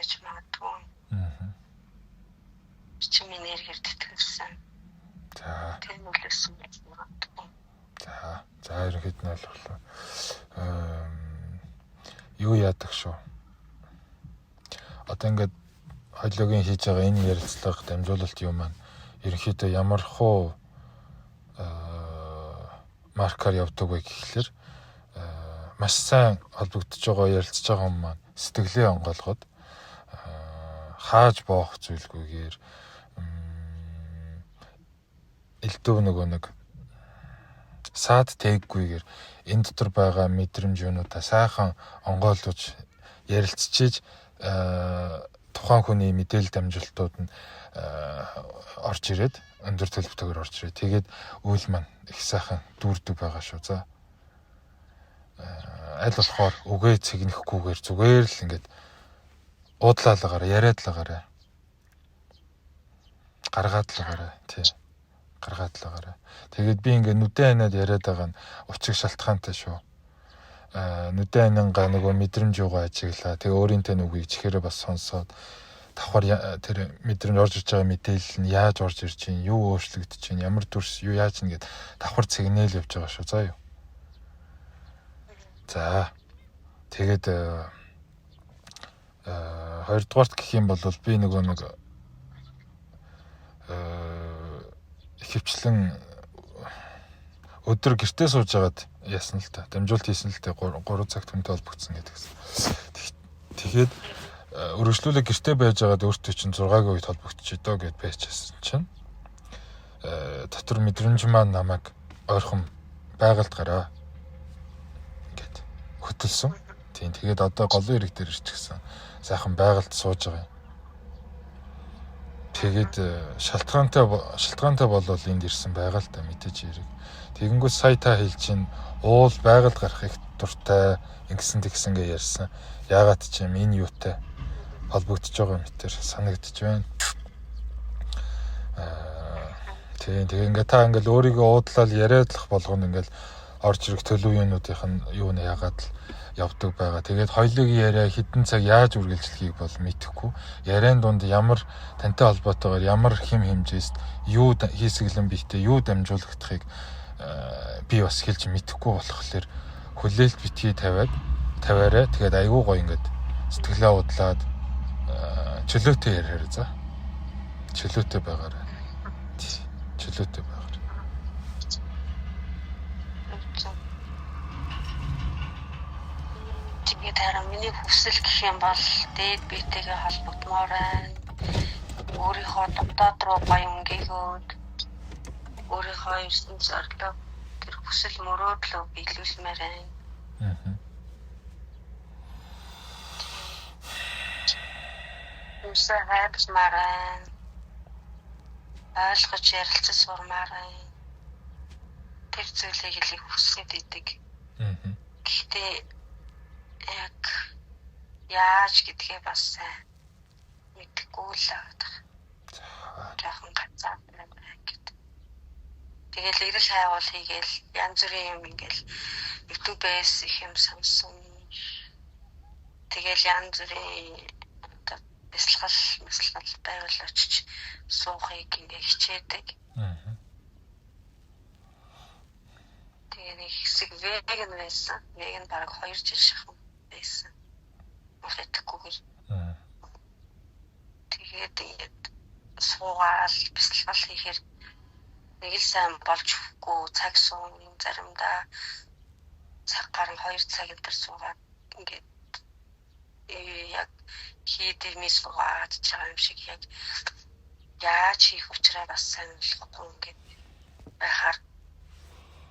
байж магадгүй. Аа. Эрчим энергиэр тэтгэвсэн. За. Тэр нөлөөсөн байж магадгүй. За. За ерөнхийд нь ойлголоо. Юу яадаг шүү. Одоо ингээд хоёлоогийн хийж байгаа энэ ярилцлага дамжуулалт юм маань ерөнхийдөө ямар хуу маркаар явдаг вэ гэхлээр маш сайн холбогдож байгаа ярилцж байгаа юм маань сэтгэлээ онгойлгоод хааж боох зүйлгүйгээр элдв нөгөө нэг саад тээггүйгээр энэ дотор байгаа мэдрэмж юунуудаа сайхан онгойлгож ярилцчихэж тухайн хүний мэдээлэл дамжуулалтууд нь орж ирээд өндөр төлөвтэйгээр орж ирээд тэгээд үйл маань их сайхан дүүрдэг байгаа шүү. За аль болохоор үгээ цэгнэхгүйгээр зүгээр л ингээд уудлаалагаараа яриад л агаарай. Гаргаад л агаарай. Тий. Гаргаад л агаарай. Тэгээд би ингээд нүдэн ханиад яриад байгаа нь учир шалтгаантай шүү. Нүдэн ханингаа нөгөө мэдрэмж юугаа ажиглаа. Тэгээ өөрийнхөө нүгийг чихээрээ бас сонсоод давхар тэр мэдрэмж орж ирж байгаа мэдээлэл нь яаж орж ирж чинь, юу өөрчлөгдөж чинь, ямар дүрс юу яаж нэгэд давхар цэгнээл явж байгаа шүү. За юу. За. Тэгээд хоёрдугаарт гэх юм бол би нөгөө нэг ихэвчлэн өдөр гэртээ сууж агаад яасан л та. Дамжуулалт хийсэн л та 3 цагт хүнтэй холбогдсон гэдэгсэн. Тэгэхээр өргөжлүүлэг гэртээ байж байгаад өөртөө чинь 6-гийн үед холбогдчих дөө гэд байчихсан чинь дотор мэдрэмж маань намайг ойрхон байгальд гараа гэд хөтөлсөн. Тийм, тэгээд одоо голын хэрэг дээр ирчихсэн. Сайхан байгальд сууж байгаа юм. Тэгээд шалтгаантай болол энд ирсэн байгаа л да мэдээж хэрэг. Тэгэнгүүт сая та хэлж чинь уул байгальд гарах их дуртай ингэсэн тэгсэн гэж ярьсан. Яагаад ч юм энэ юутай холбогдож байгаа мэтэр санагдаж байна. Тийм, тэгээ ингээ та ингээл өөрийгөө уудлал яриадлах болгоно ингээл орж ирэх төлөв юунуудынх нь юу нэ яагаад л явдаг байгаа. Тэгээд хоёлыг яриа хэдэн цаг яаж үргэлжлэхийг бол мэдэхгүй. Яриан дунд ямар тантай холбоотойгоор ямар хим хэмжээст юу хийсгэлэн биетэй юу дамжуулагдахыг би бас хэлж мэдэхгүй болохоор хүлээлт битгий тавиад тавиарай. Тэгээд айгүй гоё ингээд сэтгэлээ удлаад чөлөөтэй яриарай за. Чөлөөтэй байгаарай. Чөлөөтэй байгаарай. Тэгээд харин миний хүсэл гэх юм бол дээд биетэйгээ холбогдмоор байна. Өөрийнхөө дотоод руу гоё өнгийгөөд өөрийнхөө ерсэн зорилго тэр хүсэл мөрөөдлөө биелүүлмээр байна. Хүмүүсээ хайрлмаар байна. Ойлгож ярилцаж сурмаар байна. Тэр зүйлийг л их хүсээд идэг. Гэхдээ яг яаж гэдгээ бас сайн мэдэхгүй л байгаа. Жаахан гацаад байна гэд. Тэгэл эрэл хайгуул хийгээл янз бүрийн юм ингээл YouTube-ээс их юм сонссон. Тэгэл янз бүрийн одоо бясалгал, мэсалгал байвал очиж суухыг ингээ хичээдэг. Тэгээ нэг хэсэг веган байсан. Веган бараг 2 жил шахам байсан. Идэхгүйгээр. Тэгээд ингээд суугаал бясалгал хийхээр нэг л сайн болж өгөхгүй цаг суун заримдаа цаг гарan 2 цаг энэ төр суугаад ингээд яг хийдэрмий суугаад байгаа юм шиг яг яаж хийх учраа бас сайн болохгүй ингээд байхаар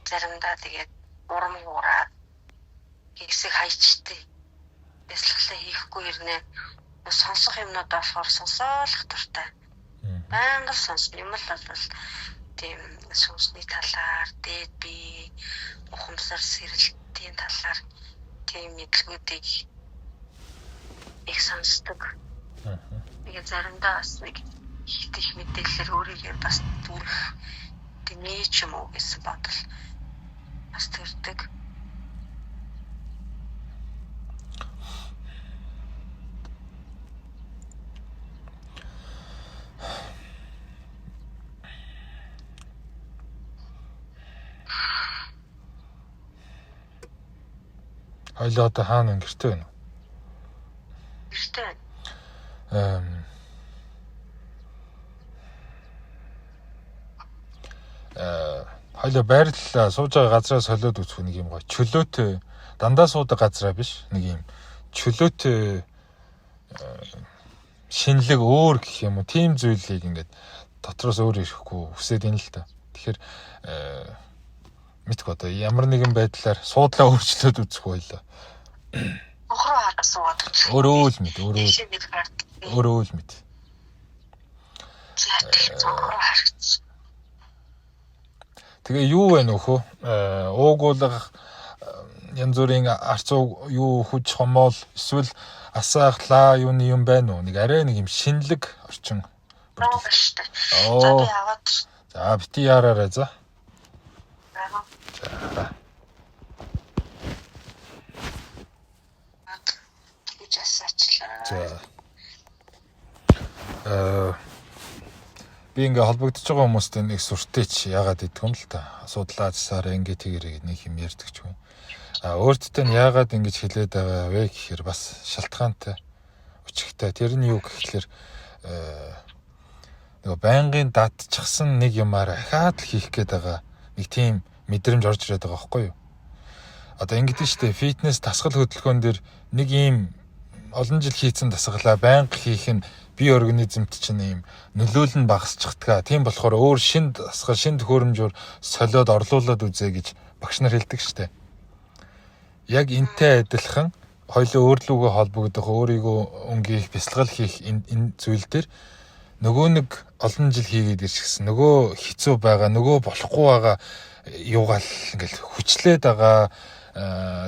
заримдаа тэгээд урам хуураад хэсэг хайчтай бясалгалаа хийхгүй ирнэ. Сонсох юмнууд болохоор сонсоолох дуртай. Байнга сонсно юм л бол тийм сүнсний талаар, дээд бие, ухамсар сэрэлтийн талаар тийм мэдлгүүдийг их сонсдог. Тэгээд заримдаа бас нэг их их мэдээлэлээр өөрийгөө бас дүрх дэмий ч юм уу гэсэн бодол бас төрдөг. Хоёлоо одоо хаана гэртээ байна уу? Гэртээ байна. Хоёлоо байрлал сууж байгаа газраа солиод үзэх нэг юм гоё. Чөлөөтэй дандаа суудаг газраа биш. Нэг юм чөлөөтэй шинэлэг өөр гэх юм уу. Тийм зүйлийг ингээд дотроос өөр ирэхгүй хүсээд ин л та. Тэгэхээр мэдгүй одоо ямар нэгэн байдлаар суудлаа өөрчлөөд үзэх байлаа. Мохроо хараа суугаад үзэх. Өөрөө л мэд, өөрөө. Өөрөө л мэд. Цонхроо харагдсан. Тэгээ юу вэ нөхөө? Уугуулга янз бүрийн арцуу юу хүч хомоол эсвэл асаах лаа юуны юм байна уу? Нэг арай нэг юм шинэлэг орчин бүрдүүлсэн. За би аваад. За бити яараарай за. За. Гэж асаачлаа. За. Би ингээ холбогдож байгаа хүмүүстэй нэг сүртэйч яагаад идэх юм л та. Асуудлаа засаараа ингээ тэгэрээ нэг юм ярьдаг ч юм. А өөртөө нь яагаад ингэж хэлээд байгаа вэ гэхээр бас шалтгаантай өчигтэй. Тэр нь юу гэхлээр нөгөө байнгын датчихсан нэг юмар ахаад л хийх гээд байгаа нэг тийм мэдрэмж орж ирээд байгаа байхгүй юу? Одоо ингэдэж штэ фитнес дасгал хөдөлгөөн дээр нэг ийм олон жил хийцэн дасгалаа байнга хийх нь бие организмд чинь ийм нөлөөлөл нь багасчихдаг. Тийм болохоор өөр шин дасгал, шин төхөөрөмжөөр солиод орлуулад үзье гэж багш нар хэлдэг штэ. Яг энтэй адилхан хоёлоо өөрлөгөө холбогдох, өөрийгөө өнгийх, бясалгал хийх энэ зүйл дээр нөгөө нэг олон жил хийгээд ирчихсэн. Нөгөө хэцүү байгаа, нөгөө болохгүй байгаа юугаал ингээл хүчлээд байгаа,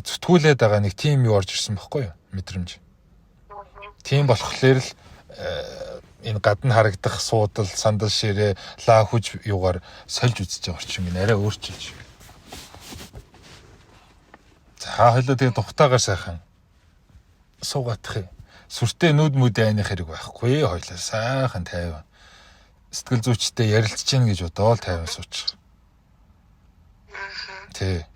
зүтгүүлээд байгаа нэг тийм юу орж ирсэн байхгүй юу? Мэдрэмж. Тийм болохоор л энэ гадна харагдах суудал, сандал ширээ, лаа хүж юугаар сольж үзэж байгаа орчин минь арай өөрчилж. За хоёлоо тэгээ тухтаагаар сайхан суугаадах юм. Сүртэй нүд мүд айных хэрэг байхгүй хоёлоо сайхан тайван. Сэтгэл зүйчтэй ярилцж гин гэж бодоол тайван суучих. Тэ.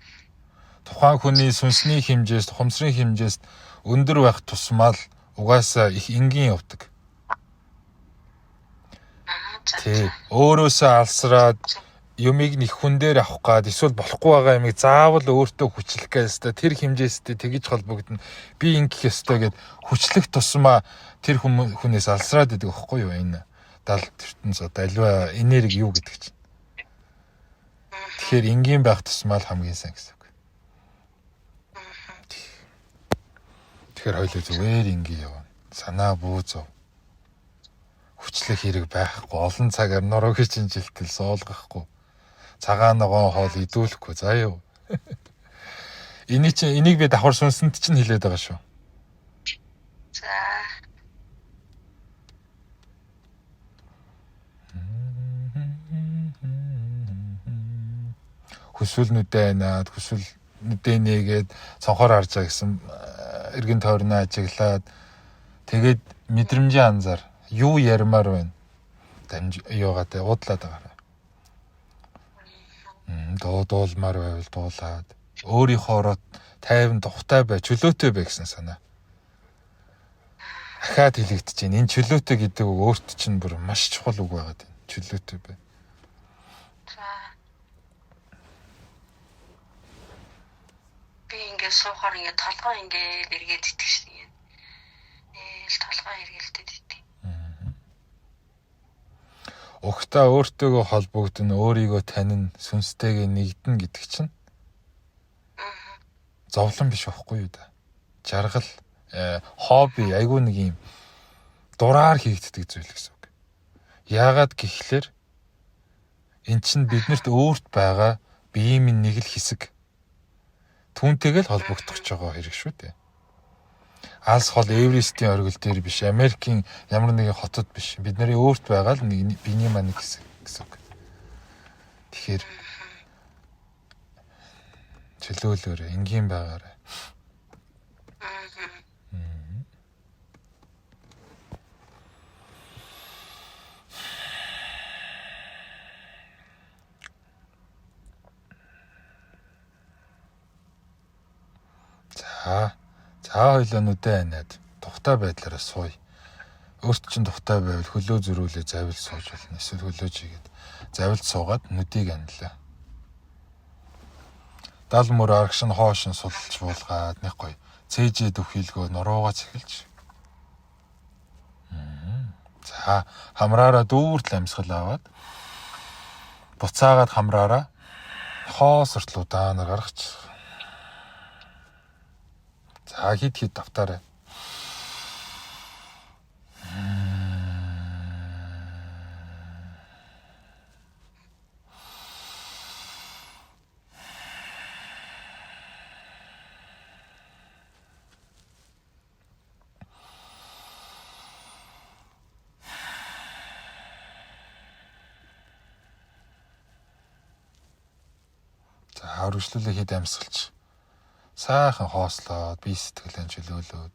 Тухайн хүний сүнсний хэмжээс, ухамсарын хэмжээс өндөр байх тусмаа л угаасаа их энгийн явдаг. Тий. Өөрөөсөө алсраад юмыг нэг хүн дээр авах гад эсвэл болохгүй байгаа юмыг заавал өөртөө хүчлэх гэж өстой тэр хэмжээстэй тэгж холбогдно. Би ингэх ёстой гэд хүчлэх тусмаа тэр хүнээс алсраад идэг байхгүй юу энэ далд ертөнц одоо аливаа энерги юу гэдэг чинь. Тэгэхээр энгийн байх тусмаа л хамгийн сайн гэсэн үг. Тэгэхээр хоёлоо зүгээр энгийн явна. Санаа бүү зов. Хүчлэх хэрэг байхгүй. Олон цагаар нуруугийн чинжилтэл суулгахгүй. Цагаан ногоон хоол идүүлэхгүй. За юу. Энийг би давхар сүнсэнд чинь хэлээд байгаа шүү. За. Хүсвэл нүдэ айнаад, хүсвэл нүдэ нээгээд цонхоор харж байгаа гэсэн эргэн тойрноо ажиглаад тэгээд мэдрэмжийн анзаар юу ярмаар байна? Дамж юугаад уудлаад байгаа. Дуулмаар байвал дуулаад өөрийнхоороо тайван тухтай бай, чөлөөтэй бай гэсэн санаа. Ахаад хэлэгдэж байна. Энэ чөлөөтэй гэдэг үг өөрт чинь бүр маш чухал үг байгаа юм. Чөлөөтэй бай. За. Би ингээд суухаар ингээд толгой ингээд эргээд итгэж шин. Ээл толгой эргэлдээд идэг. Угтаа өөртөөгөө холбогдно, өөрийгөө танина, сүнстэйгээ нэгдэнэ гэдэг чинь зовлон биш байхгүй юу да. Жаргал, хобби айгүй нэг юм дураар хийгддэг зүйл гэсэн үг. Яагаад гэхлээр эн чинь биднэрт өөрт байгаа биеийн минь нэг л хэсэг. Түүнтэйгээ л холбогдох ч байгаа хэрэг шүү дээ. Алс хол Эверестийн оргил дээр биш, Америкийн ямар нэгэн хотод биш. Бидний өөрт байгаа л нэг биений маань нэг хэсэг гэсэн үг. Тэгэхээр чөлөөлөөрэй, энгийн байгаарай. За. За хоёлоо нүдэ аниад тухтай байдлаараа сууя. Өөрт чинь тухтай байвал хөлөө зөрүүлээ завил сууж болно. Эсвэл хөлөө чигээд завилд суугаад нүдийг анилаа. Дал мөр арагш нь хоошин сулж буулгаад нэг гоё цээжээ дөхийлгөө нуруугаа цэхэлж. За хамраараа дүүртэл амьсгал аваад буцаагаад хамраараа хоосортлоо даанаар гаргач. За хит хит давтаарай. За өргөжлүүлээ хэд амьсгалч. Сайхан хоослоод бие сэтгэлээ чөлөөлөөд.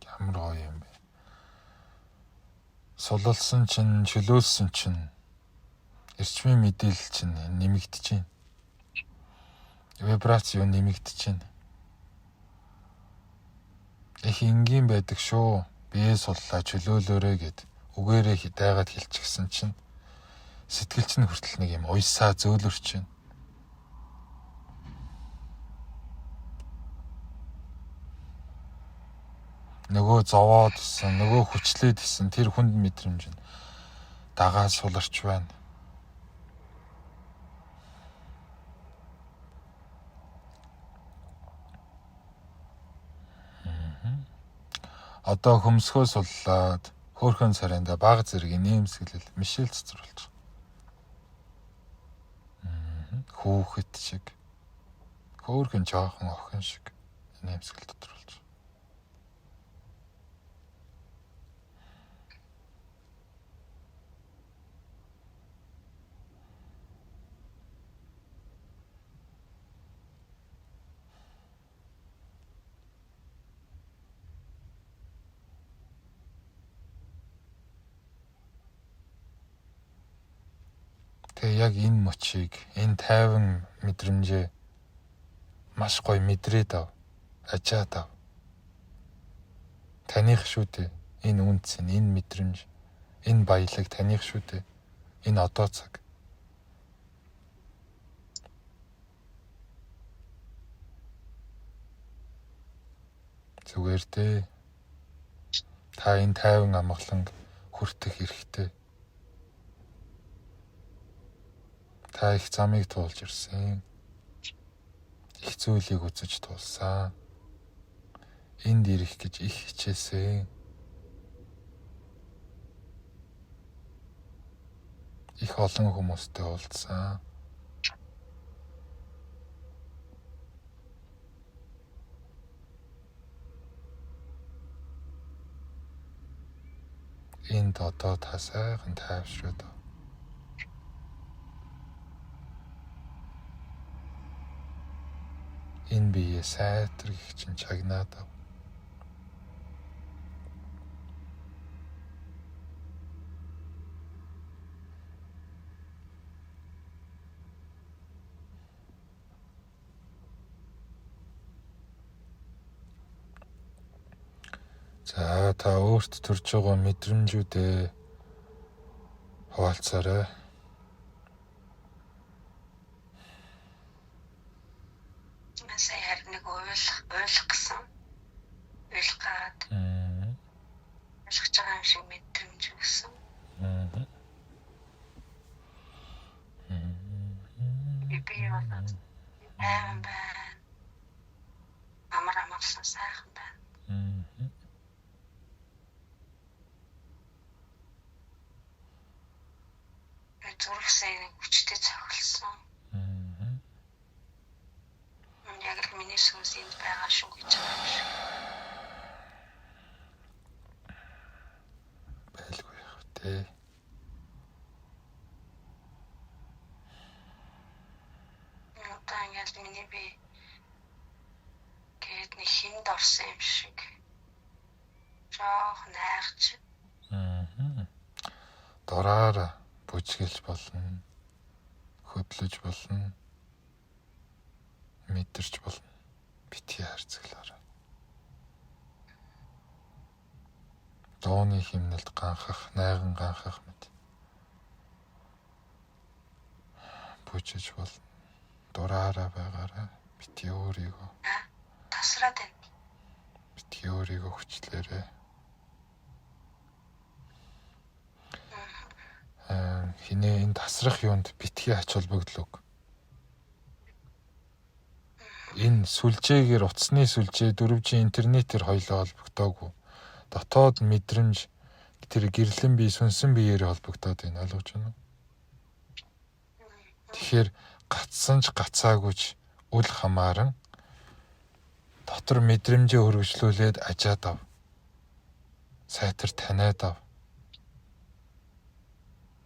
Ямар гоё юм бэ. Сулалсан чинь, чөлөөлсөн чинь эрчмийн мэдээлэл чинь нэмэгдэж байна. Вибрац юу нэмэгдэж байна. Их энгийн байдаг шүү. Бие суллаа чөлөөлөөрэй гэд үгээрээ хидайгаад хэлчихсэн чинь сэтгэл чинь хүртэл нэг юм уйсаа зөөлөрч байна. Нөгөө зовоод исэн, нөгөө хүчлээд исэн тэр хүнд мэдрэмж нь дагаа суларч байна. Одоо хөмсгөө суллаад хөөхөн царайнда баг зэрэг нэмсгэлэл мишэл цэцэрлж. Хүүхэд шиг хөөхөн жоохон охин шиг нэмсгэл дотор болж. Тэгээ яг энэ мөчийг, энэ тайван мэдрэмжээ маш гоё мэдрээд ав. Ажаад ав. Таних шүү дээ. Энэ үнц, энэ мэдрэмж, энэ баялаг таних шүү дээ. Энэ одоо цаг. Зүгээр дээ. Та энэ тайван амгаланг хүртэх эрхтэй. Та их замыг туулж ирсэн. Их зүйлийг үзэж туулсан. Энд ирэх гэж их хичээсэн. Их олон хүмүүстэй уулзсан. Энд одоо та сайхан тайвшраад. Энэ бие сайтар гих чинь чагнаад ав. За та өөрт төрж байгаа мэдрэмжүүдээ хуваалцаарай. Сая харин нэг уйлах гэсэн. Уйлах гад. Ойлгож байгаа юм шиг мэдрэмж өгсөн. Би бол тайван байна. Амар амгалан сайхан байна. Зүрхсээ нэг хүчтэй цохилсон. Яг л миний сүнс энд байгаа шүү гэж байгаа юм шиг. Байлгүй яах вэ? Би гээд нэг хинд орсон юм шиг. Жоох найгч. Аа. Дураараа бүжгэлж болно. Хөдлөж болно. Мэдэрч болно. Битгий хайрцаглаарай. Дууны химнэлд ганхах, найган ганхах мэт. Бүжиж болно. Дураараа байгаарай. Битгий өөрийгөө. Тасраад байна. Битгий өөрийгөө хүчлээрэй. Хинээ энэ тасрах юунд битгий ач холбогдол өг. Энэ сүлжээгээр утасны сүлжээ 4G интернетээр хоёлоо холбогдоогүй. Дотоод мэдрэмж тэр гэрлэн бие сүнсэн биеэр холбогдоод байна, ойлгож байна уу? Тэгэхээр гацсан ч гацаагүй ч үл хамааран дотор мэдрэмжээ хөргөжлүүлээд ажаад ав. Сайтар таниад ав.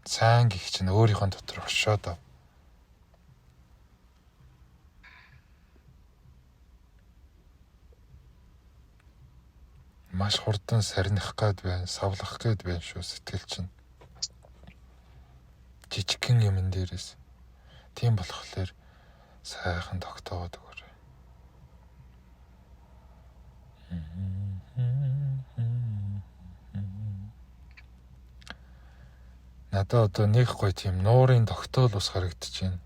Сайн гих чинь өөрийнхөө дотор оршоод ав. Маш хурдан сарних гээд байна, савлах гээд байна шүү сэтгэл чинь. Жижигхэн юмн дээрээс. Тийм болохоор сайхан тогтоогод өгөөрэй. Надад одоо нэг гоё тийм нуурын тогтоол ус харагдаж байна.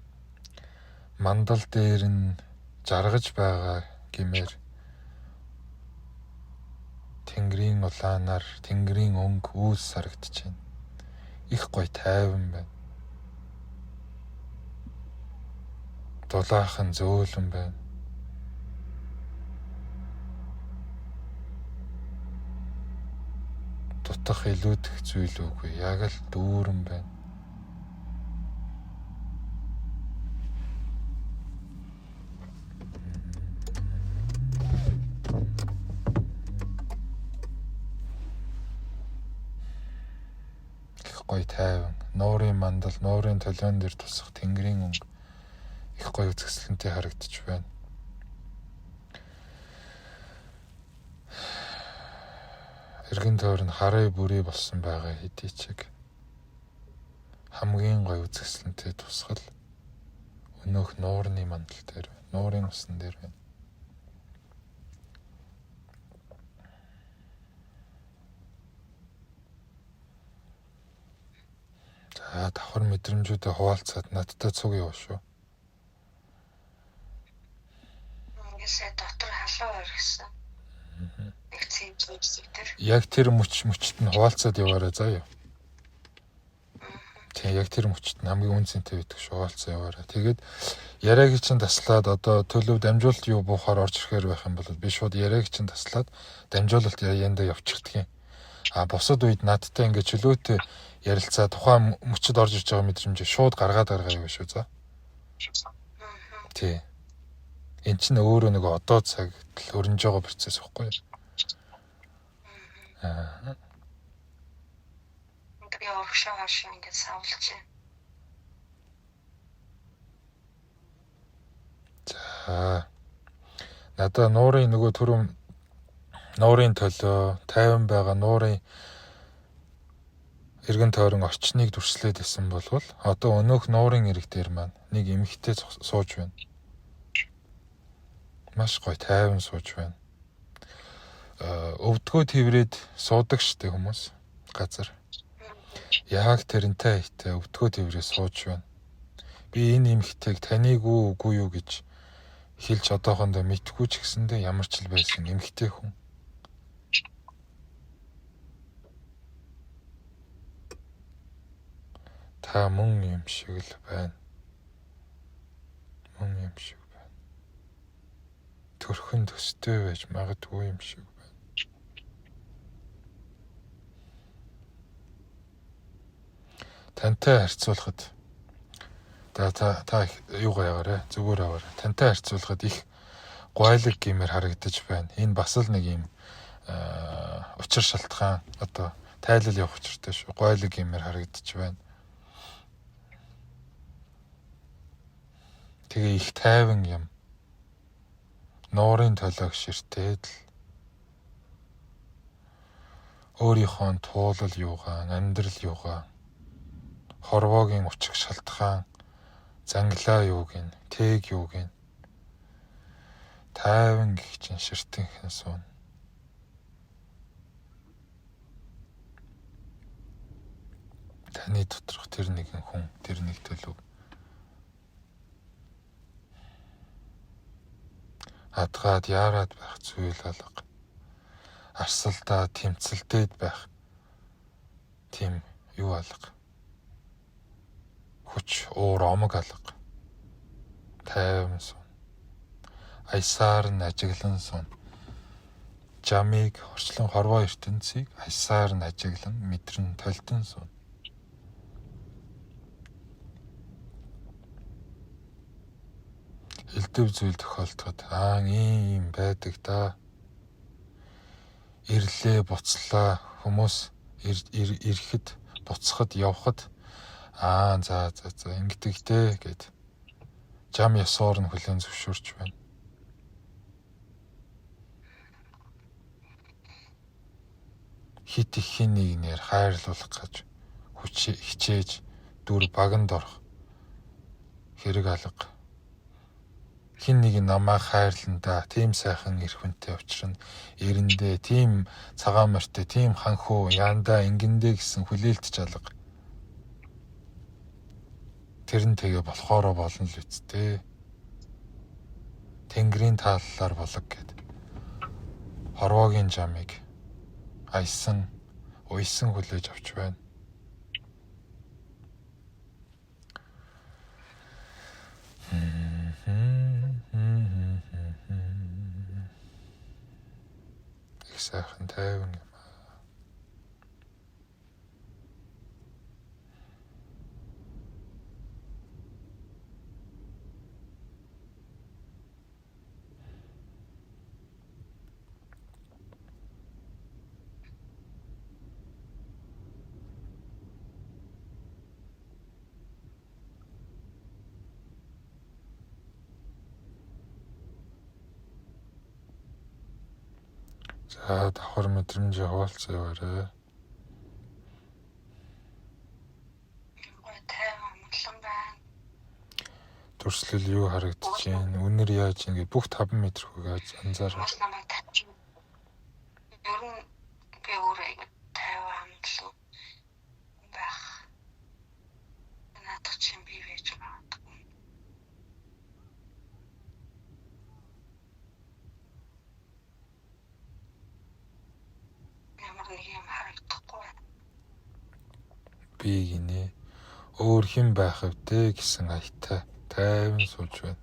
Мандал дээр нь жаргаж байгаа гэмээр тэнгэрийн улаанаар тэнгэрийн өнгө үйлс харагдаж байна. Их гоё тайван байна. Дулаахан зөөлөн байна. Дутах илүүдэх зүйл үгүй. Яг л дүүрэн байна. Их гоё тайван. Нуурын мандал, нуурын толион дээр тусах тэнгэрийн өнгө их гоё үзэсгэлэнтэй харагдаж байна. Эргэн тойрон хараа бүрий болсон байгаа хэдий ч хамгийн гоё үзэсгэлэнтэй тусгал өнөөх нуурны мандал дээр, нуурын усан дээр байна. За давхар мэдрэмжүүдээ хуваалцаад надтай цуг яваа шүү. Ингээсээ дотор халуун оргисон. Яг тэр мөчт нь хуваалцаад яваарай заа юу. Тийм яг тэр мөчт нь хамгийн үн цэнтэй байдаг шүү, хуваалцаа яваарай. Тэгээд яриаг чинь таслаад одоо төлөв дамжуулалт юу буухаар орж ирэхээр байх юм бол би шууд яриаг чинь таслаад дамжуулалт яндаа явчихдаг юм. А бусад үед надтай ингээд чөлөөтэй ярилцаа тухайн мөчөд орж ирж байгаа мэдрэмжээ шууд гаргаад яваа шүү за. Тий. Эн чинь өөрөө нэг одоо цаг өрнөж байгаа процесс байхгүй юу? Аа. Би урагшаа хашаа ингээд савлж байна. За. Надаа нуурын нөгөө түрүүн нуурын төлөө тайван байгаа нуурын эргэн тойрон орчныг дүрслээд исэн болвол одоо өнөөх нуурын эрэг дээр маань нэг эмэгтэй сууж байна. Маш гоё тайван сууж байна. Өвдгөө тэрврээд суудаг штэ хүмүүс газар. Яг тэрнтэй ихтэй өвдгөө тэрврээ сууж байна. Би энэ эмэгтэйг танийгүй үгүй юу гэж хэлж одоохондоо мэдгүй ч гэсэндээ ямар ч л байсан эмэгтэй хүн. Та мөн юм шиг л байна. Мөн юм шиг байна. Төрхөн төстэй байж магадгүй юм шиг байна. Тантай харьцуулахад та юугаа яваарэ, зүгээр аваарэ. Тантай харьцуулахад их гуайлаг гэмээр харагдаж байна. Энэ бас л нэг юм учир шалтгаан одоо тайлал явах учиртай шүү. Гуайлаг гэмээр харагдаж байна. Тэгээ их тайван юм. Нуурын толиог ширтээд л өөрийнхөө туулал юугаан, амьдрал юугаан, хорвоогийн учиг шалтгаан, занглаа юуг нь, тээг юуг нь тайван гих чинь ширтэнхэн сууна. Таны доторх тэр нэгэн хүн, тэр нэг төлөв адгаад яарад байх зүйл алга. Арсалдаа тэмцэлдээд байх тийм юу алга. Хүч уур омог алга. Тайван сун. Аясаар нь ажиглан сун. Жамыг орчлон хорвоо ертөнцийг аясаар нь ажиглан мэдрэн толдон сун. Элдв зүйл тохиолдоход аа ийм байдаг да. Ирлээ буцлаа хүмүүс ирэхэд буцахад явхад аа за за за ингэдэг дээ гэд жам ёсоор нь хүлээн зөвшөөрч байна. Хит их хин нэгнээр хайрлуулах гэж хичээж дүр баганд орох хэрэг алга. Хин нэг намайг хайрлан да, тийм сайхан эрх хүнтэй учрна. Эрэндээ тийм цагаан морьтой, тийм ханхуу, яандаа ингэндээ гэсэн хүлээлт ч алга. Тэр нь тэгээ болохоороо болно л үсттэй. Тэнгэрийн тааллаар болог гэд. Хорвоогийн жамыг аясан, уйсан хүлээж авч байна. Их сайхан тайван юм аа. За давхар мэдрэмжээ хуваалцаа яваарай. Гой тайван амгалан байна. Дүрслэл юу харагдаж байна? Үнэр яаж ингэ бүх 5 метр хүүгээ анзаараа. Хүмүүс намайг тавьж. Ер нь би өөрөө айгүй тайван амгалан байх. Наадах чинь би байж магадгүй. Ямар нэг юм харагдахгүй байна. Би гинэ өөр хэн байх вдэ гэсэн аятай тайван сууж байна.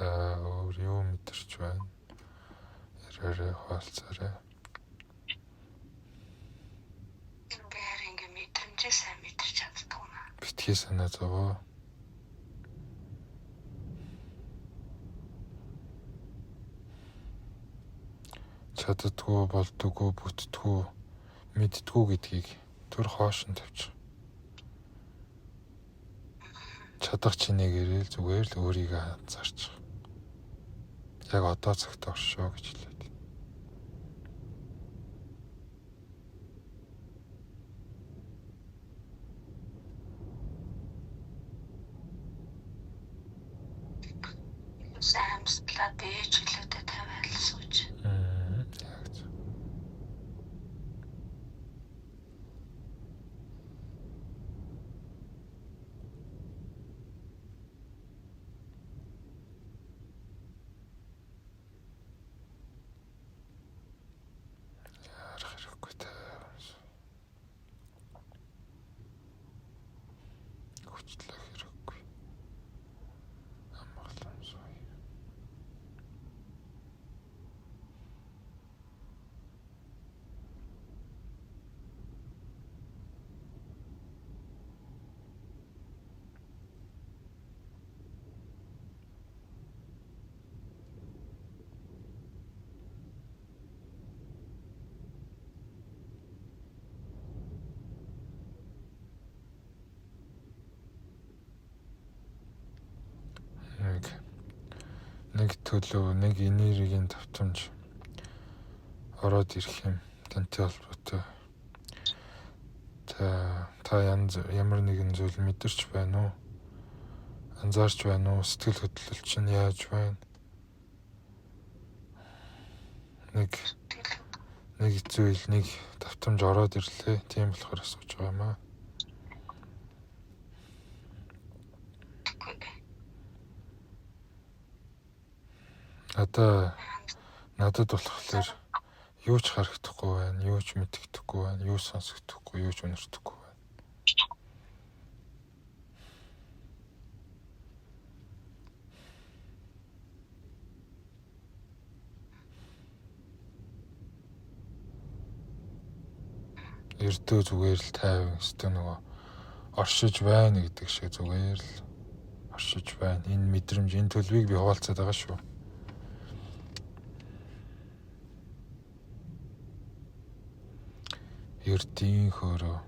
За өөр юу мэдэрч байна? Яриарай хуваалцаарай. Би харин ингээ мэдрэмжээ сайн мэдэрч чаддгүй юм аа. Битгий санаа зовоо. Чаддгүй, болдоггүй, бүтдэггүй, мэддэггүй гэдгийг төр хоош нь тавьчих. Чадах чинээгээрээ л зүгээр л өөрийгөө анзаарчих. Яг одоо цагт оршоо гэж хэлээд. Илүү сайн амьсгалаа бие чөлөөтэй тавиал сууж. Яг зөв. Яарах хэрэггүй тайван суу. Хүчлэх хэрэггүй. Амгалан сууя. Нэг төлөв, нэг энергийн давтамж ороод ирэх юм тантай холбоотой. Та янз ямар нэгэн зүйл мэдэрч байна уу? Анзаарч байна уу? Сэтгэл хөдлөл чинь яаж байна? Нэг нэг зүйл, нэг давтамж ороод ирлээ. Тийм болохоор асууж байгаа юм аа. Одоо надад болохоор юу ч харагдахгүй байна, юу ч мэддэхгүй байна, юу сонсогдохгүй, юу ч үнэртэхгүй байна. Эрдөө зүгээр л тайван өстө нөгөө оршиж байна гэдэг шиг зүгээр л оршиж байна. Энэ мэдрэмж, энэ төлөвийг би хуваалцаад байгаа шүү. Ердийн хөөрөө.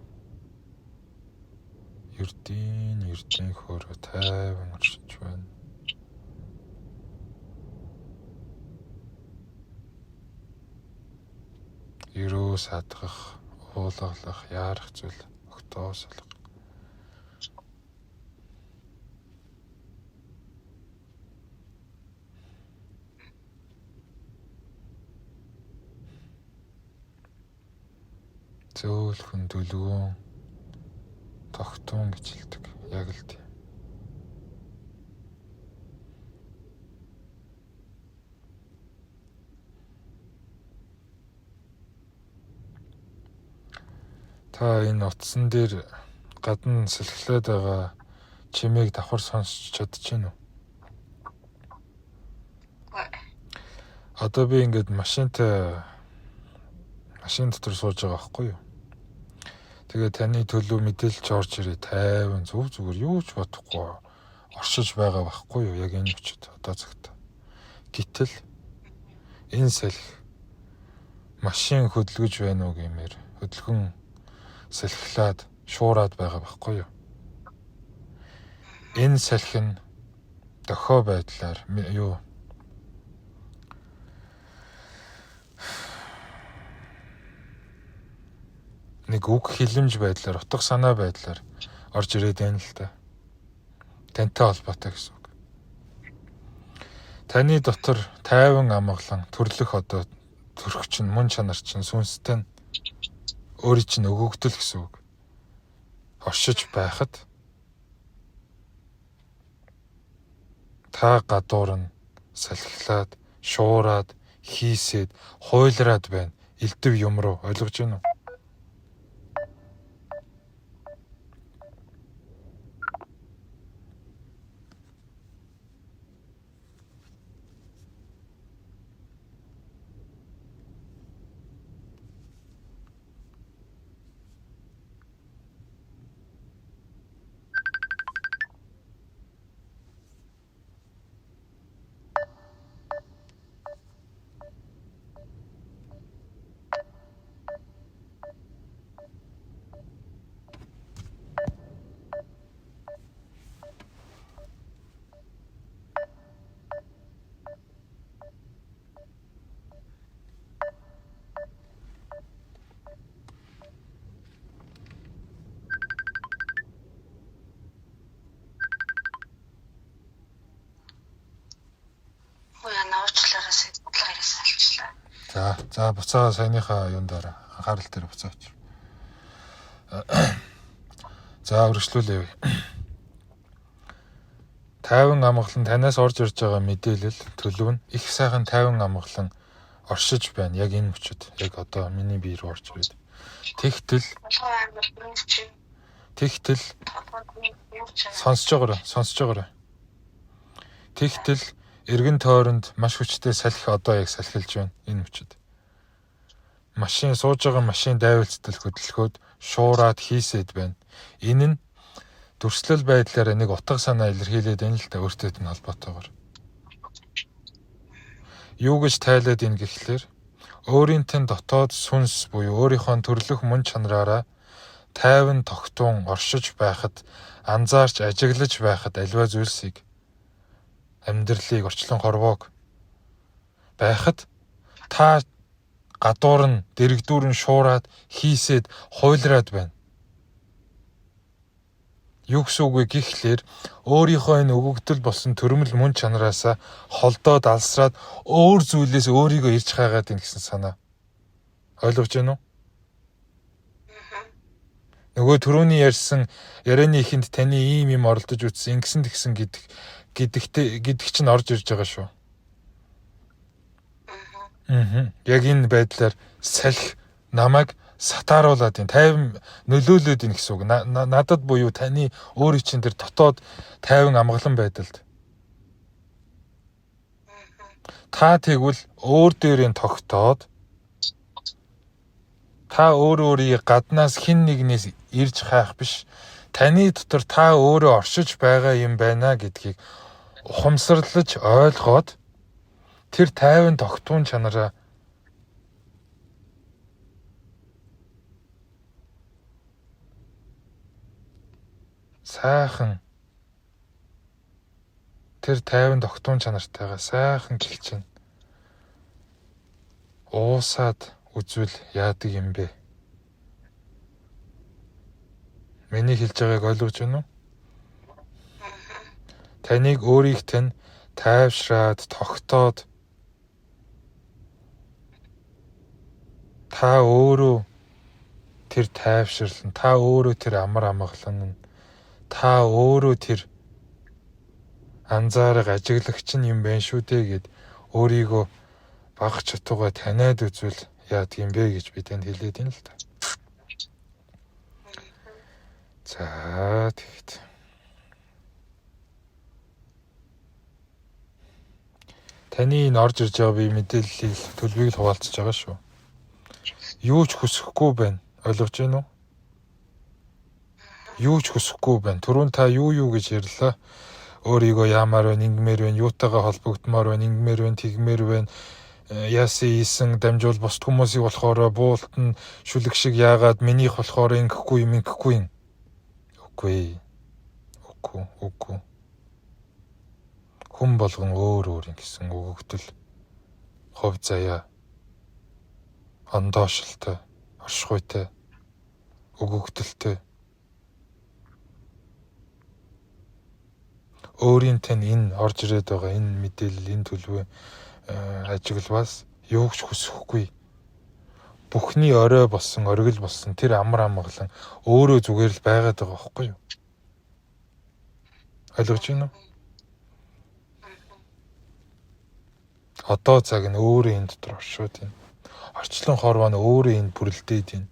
Ердийн хөөрөө тайван оршиж байна. Ерөө садгах, уулгалах, яарах зүйл огтоос алга. Зөөлхөн дүлгөөн тогтун гэж хэлдэг. Яг л тийм. Та энэ утсан дээр гадна сэлхлээд байгаа чимээг давхар сонсч чадчихэв үү? Одоо би ингээд машинтай машин дотор сууж байгаа байхгүй юу? Тэгээ таны төлөө мэдээлж орж ирээ тайван зөв зүгээр юу ч бодохгүй оршиж байгаа байхгүй юу? Яг энэ мөчөд одоо цагт. Гэтэл энэ салхи машин хөдөлгөж байна уу гэмээр хөдөлгөн салхилаад шуураад байгаа байхгүй юу? Энэ салхи нь дохио байдлаар юу нэг үг хилэмж байдлаар, утга санаа байдлаар орж ирээд байна л да. Тантай холбоотой гэсэн үг. Таны дотор тайван амгалан төрлөх одоо төрх чинь, мөн чанар чинь, сүнстэй нь өөрийн чинь өгөгдөл гэсэн үг. Оршиж байхад та гадуур нь салхилаад, шуураад, хийсээд, хуйлраад байна. Элдв юм руу ойлгож байна уу? За буцаа саяныхаа юун дээр анхаарал дээр буцаа очив. За үргэлжлүүлээ. Тайван амгалан танаас орж ирж байгаа мэдээлэл төлөв нь их сайхан тайван амгалан оршиж байна. Яг энэ мөчөд. Яг одоо миний бие рүү орж ирээд. Тэгтэл сонсож байгаарай. Тэгтэл эргэн тойронд маш хүчтэй салхи одоо яг салхилж байна энэ мөчөд. Машин сууж байгаа машин дайвалцдал хөдөлгөөд шуураад хийсэд байна. Энэ нь дүрслэл байдлаараа нэг утга санаа илэрхийлээд байна л да өөртөө нь холбоотойгоор. Юу гэж тайлаад ин гэхлээр өөрийн тань дотоод сүнс буюу өөрийнхөө төрлөх мөн чанараараа тайван тогтун оршиж байхад анзаарч ажиглаж байхад аливаа зүйлсийг Амьдралыг, орчлон хорвоог байхад та гадуур нь дэрэгдүүр нь шуураад хийсэд хуйлраад байна. Юу гэсэн үг вэ гэхлээр өөрийнхөө энэ өгөгдөл болсон төрмөл мөн чанараасаа холдоод алсраад өөр зүйлээс өөрийгөө ирж хайгаад байна гэсэн санаа. Ойлгож байна уу? Нөгөө түрүүний ярьсан ярианы ихэнд таны ийм юм оролдож үтсэн, ингэсэн тэгсэн гэдэг гэдэг чинь орж ирж байгаа шүү. Яг энэ байдлаар салхи намайг сатааруулад байна. Тайван нөлөөлөөд байна гэсэн үг. Надад буюу таны өөрийн чинь тэр дотоод тайван амгалан байдалд. Та тэгвэл өөр дээрээ тогтоод та өөр өөрийг гаднаас хэн нэгнээс ирж хайх биш. Таны дотор та өөрөө оршиж байгаа юм байна гэдгийг ухамсарлаж ойлгоод тэр тайван тогтун чанараа сайхан тэр тайван тогтун чанартайгаа сайхан гэлчин уусаад үзвэл яадаг юм бэ? Миний хэлж байгааг ойлгож байна уу? Таныг өөрийг тань тайвшраад тогтоод та өөрөө тэр тайвшрал нь, та өөрөө тэр амар амгалан нь, та өөрөө тэр анзаарга ажиглагч нь юм байна шүү дээ гэд өөрийгөө бага чатууга таниад үзвэл яадаг юм бэ гэж би танд хэлээд байна л да. За тэгэхэд таны энэ орж ирж байгаа би мэдээллийг төлөвийг л хуваалцаж байгаа шүү. Юу ч хүсэхгүй байна. Ойлгож байна уу? Юу ч хүсэхгүй байна. Түрүүн та юу гэж ярьлаа? Өөрийгөө яамаар байна, ингэмээр байна, юутайгаа холбогдмоор байна, ингэмээр байна, тэгмээр байна. Яасан ийсэн дамжуул бусд хүмүүсийг болохоор буулт нь шүлэг шиг яагаад минийх болохоор ингэхгүй юм, ингэхгүй юм. Үгүй. Үгүй, үгүй. Хүн болгон өөр өөр юм гэсэн өгөгдөл, хувь заяа, ондоошилтой, оршихуйтай, өгөгдөлтэй. Өөрийн тань энэ орж ирээд байгаа энэ мэдээлэл, энэ төлөвөө ажиглаваас юу ч хүсэхгүй. Бүхний орой болсон, оргил болсон тэр амар амгалан өөрөө зүгээр л байгаад байгаа байхгүй юу? Ойлгож байна уу? Одоо цаг нь өөрөө энэ дотор оршууд байна. Орчлон хорвоо нь өөрөө энд бүрлдээд байна.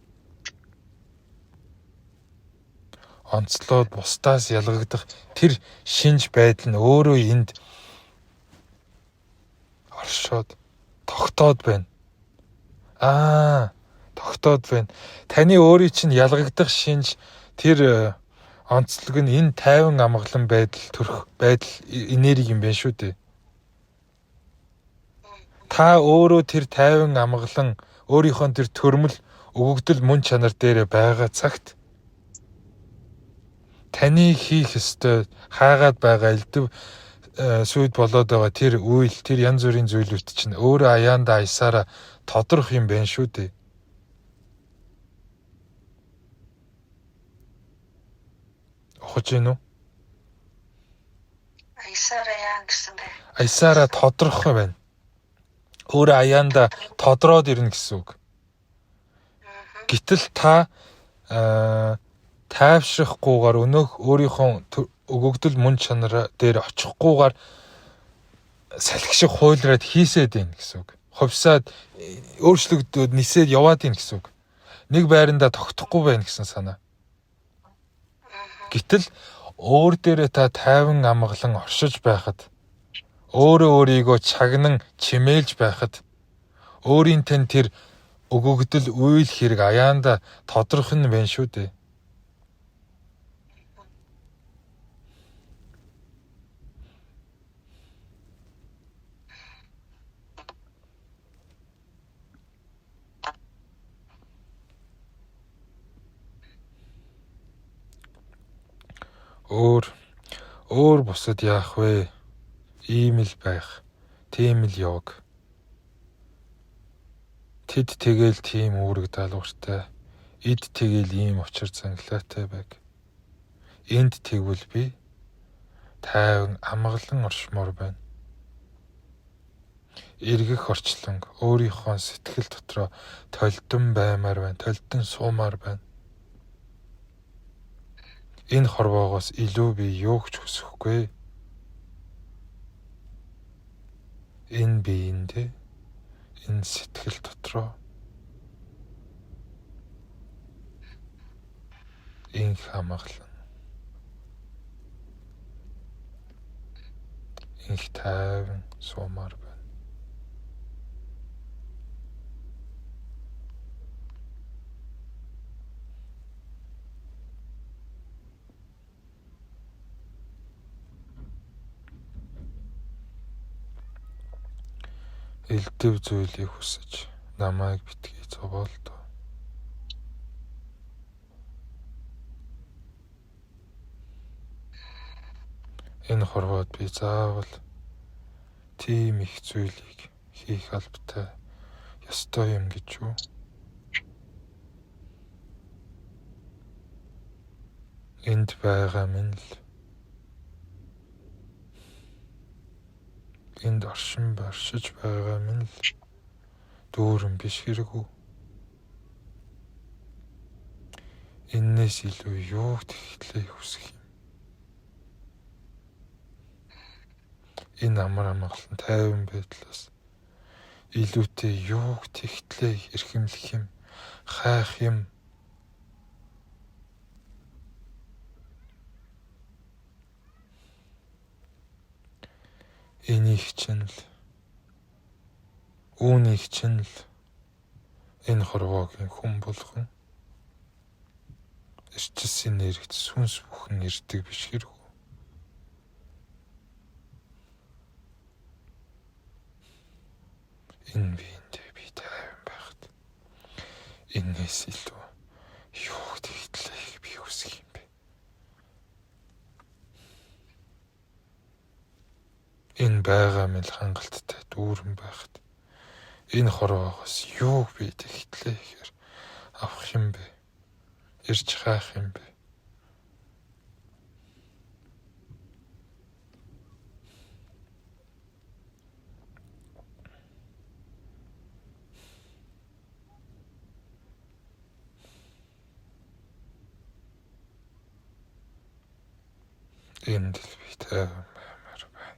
Онцлоод бусдаас ялгагдах тэр шинж байдал нь өөрөө энд оршоод тогтоод байна. Тогтоод байна. Таны өөрийн чинь ялгагдах шинж тэр онцлог нь энэ тайван амгалан байдал, төрх байдал энерги юм байна шүү дээ. Та өөрөө тэр тайван амгалан өөрийнхөө тэр төрмөл өгөгдөл мөн чанар дээрээ байгаа цагт таны хийх ёстой хаагаад байгаа элдв сүйд болоод байгаа тэр үйл, тэр янз бүрийн зүйлүүд чинь өөрөө аяанда аясаараа тодрох юм байна шүү дээ. Ухаж гин үү? Аясаараа яа гэсэн бэ? Аясаараа тодрох байна. Өөрөө аяанда тодроод ирнэ гэсэн үг. Гэтэл та тайвшрахгүйгээр өнөөх өөрийнхөө өгөгдөл мөн чанар дээр очихгүйгээр салхи шиг хуйлраад хийсээд байна гэсэн үг. Хувьсаад өөрчлөгдөөд нисээд яваад байна гэсэн үг. Нэг байрандаа тогтохгүй байна гэсэн санаа. Гэтэл өөр дээрээ та тайван амгалан оршиж байхад, өөрөө өөрийгөө чагнан чимээлж байхад өөрийн тань тэр өгөгдөл үйл хэрэг аяанда тодрох нь байна шүү дээ. Өөр бусад яах вэ? Ийм л байх, тийм л яваг. Тэд тэгэл тийм үүрэг даалгавартай, эд тэгэл ийм учир зангилаатай байг. Энд тэгвэл би тайван амгалан оршмоор байна. Эргэх орчлон өөрийнхөө сэтгэл дотроо толдон баймаар байна, толдон суумаар байна. Энэ хорвоогоос илүү би юу ч хүсэхгүй. Энэ биеиндээ, энэ сэтгэл дотроо инх амгалан, инх тайван суумаар байна. Элдэв зүйлийг хүсэж намайг битгий зовоолдоо. Энэ хорвоод би заавал тийм их зүйлийг хийх албатай ёстой юм гэж юу? Энд байгаа минь л энд оршин баршиж байгаа минь л дүүрэн биш хэрэг үү? Эннээс илүү юу тэгтлээ хүсэх юм? Энэ амар амгалан тайван байдлаас илүүтэй юу тэгтлээ эрхэмлэх юм, хайх юм? Энийг чинь л, үүнийг чинь л энэ хорвоогийн хүн болгон эрчилсэн нэрэгт сүнс бүхэн ирдэг биш хэрэг үү? Энэ биендээ би тайван байхад энээс илүү юу тэгтлээ би хүсэх юм бэ? Энэ байгаа мэл хангалттай дүүрэн байхад энэ хорвоогоос юуг би тэгтлээ гэхээр авах юм бэ? Ирж хайх юм бэ? Энд л би тайван баймаар байна.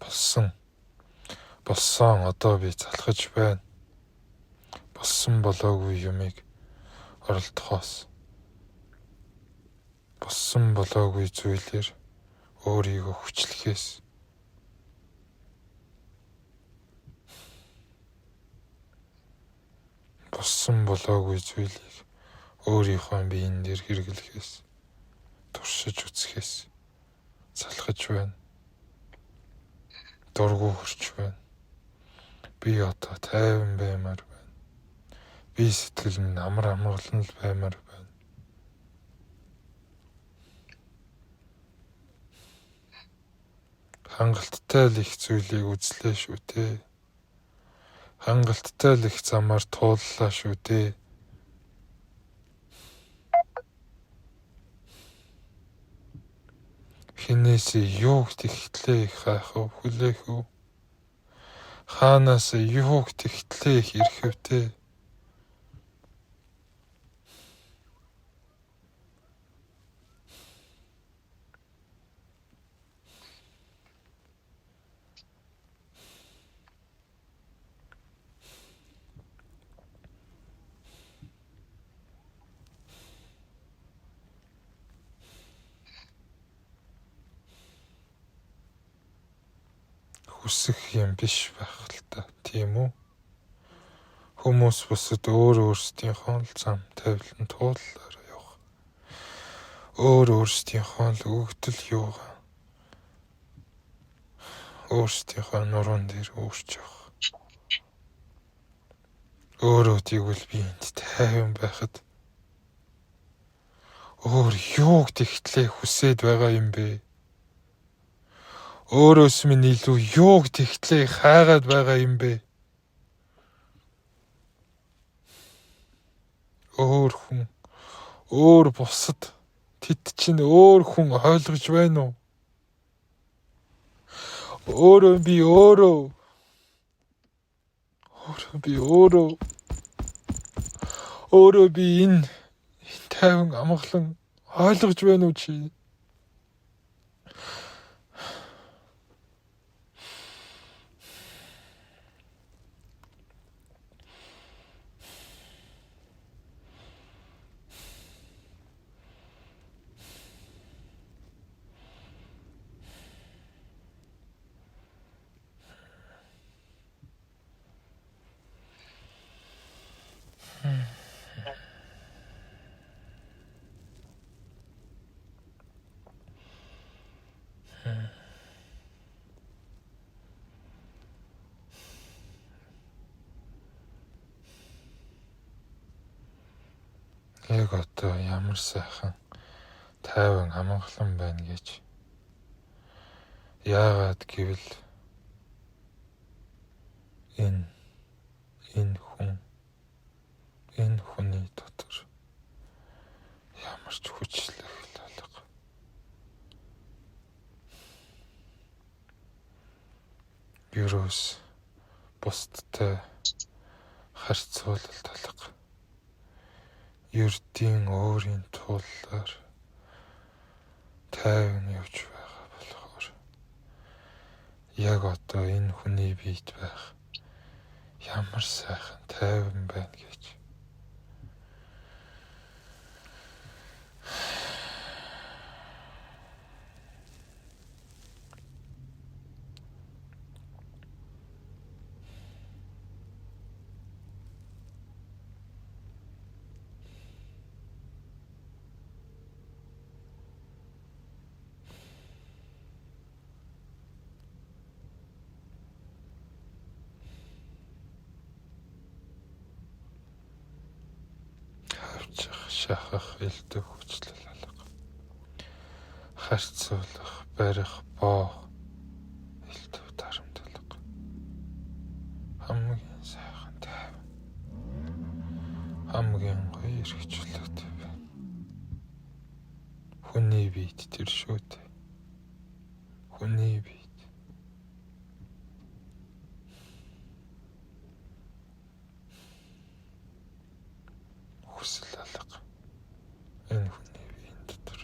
Болсон. Болсон одоо би залхаж байна. Болсон болоогүй юмыг оролдохоос, болсон болоогүй зүйлээр өөрийгөө хүчлэхээс, болсон болоогүй зүйлийг өөрийнхөө биеийн дээр хэрэглэхээс, туршиж үзэхээс залхаж байна. Дургу хөрч байна. Би одоо тайван баймаар байна. Би сэтгэл минь амар амгалан л баймаар байна. Хангалттай л их зүйлийг үзлээ шүү дээ. Хангалттай л их замаар тууллаа шүү дээ. Хинээс юу тэгтлээ их хайх вэ, хүлээх үү? Хаанаас юу тэгтлээ их ирэх вэ те? Хүсэх юм биш байх л та, тийм үү? Хүмүүс бусад өөр өөрсдийнхөө л зам тавилан тууллаар явах. Өөр өөрсдийнхөө л өгөгдөл юугаа өөрсдийнхөө нуруунд дээр өөрч явах. Өөрөө тэгвэл би энд тайван байхад өөр юуг тэгтлээ хүсээд байгаа юм бэ? Өөрөөс минь илүү юуг тэгтлээ хайгаад байгаа юм бэ? Өөр хүн, өөр бусад тэд чинь өөр хүн ойлгож байна уу? Өөрөө би өөрөө. Өөрөө би өөрөө. Өөрөө би энэ тайван амгалан ойлгож байна уу чи? Яг одоо ямар сайхан тайван амгалан байна гэж. Яагаад гэвэл энэ хүн энэ хүний дотор ямар ч хүчлэх алга. Ерөөс бусдтай харьцуулалт алга. Ердийн өөрийн тууллаар тайван явж байгаа болохоор яг одоо энэ хүний биед байх ямар сайхан тайван байна гэж. Шахах элдв хүчлэл алга. Харьцуулах, барих, боох элдв дарамт алга. Хамгийн сайхан тайван. Хамгийн гоё эрхчлөлт байна. Хүний биед тэр шүү дээ. Хүний биед. Хүсэл алга. Энэ хүний биеийн дотор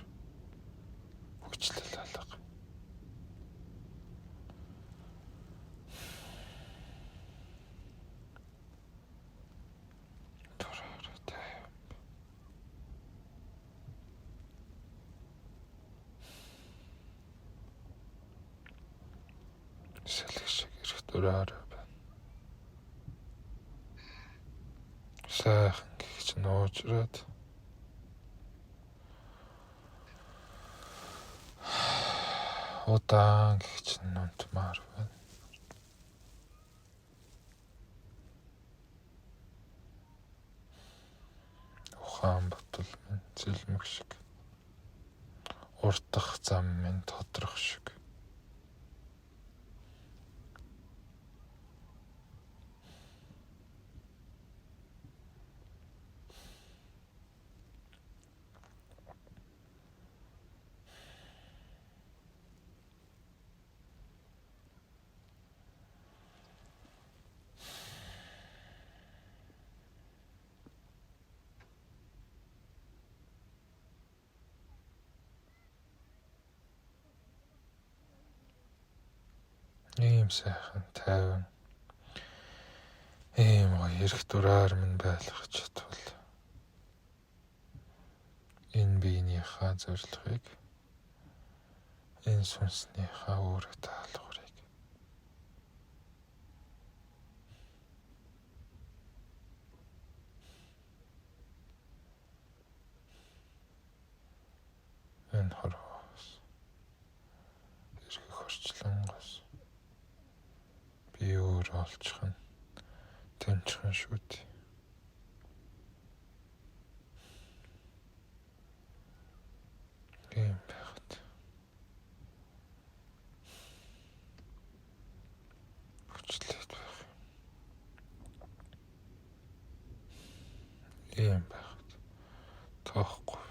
хүчлэл алга. Дураараа тайван. Сэлэг шиг эрх дураараа байна. Сайхан гихч нуужраад удаан гихч нунтмаар байна. Ухаан ботол минь цэлмэг шиг. Уртах зам минь тодрох шиг. Ийм сайхан тайван ийм гоё эрх дураар минь байлгах чадвал энэ биенийхээ зорилгыг энэ сүнснийхээ үүрэг даалгаврыг энэ хорвоос эргэх орчлонгоос би өөрөө олчих нь тэнцхэн шүү дээ. Тийм байхад Ийм байх. Тоохгүй байх.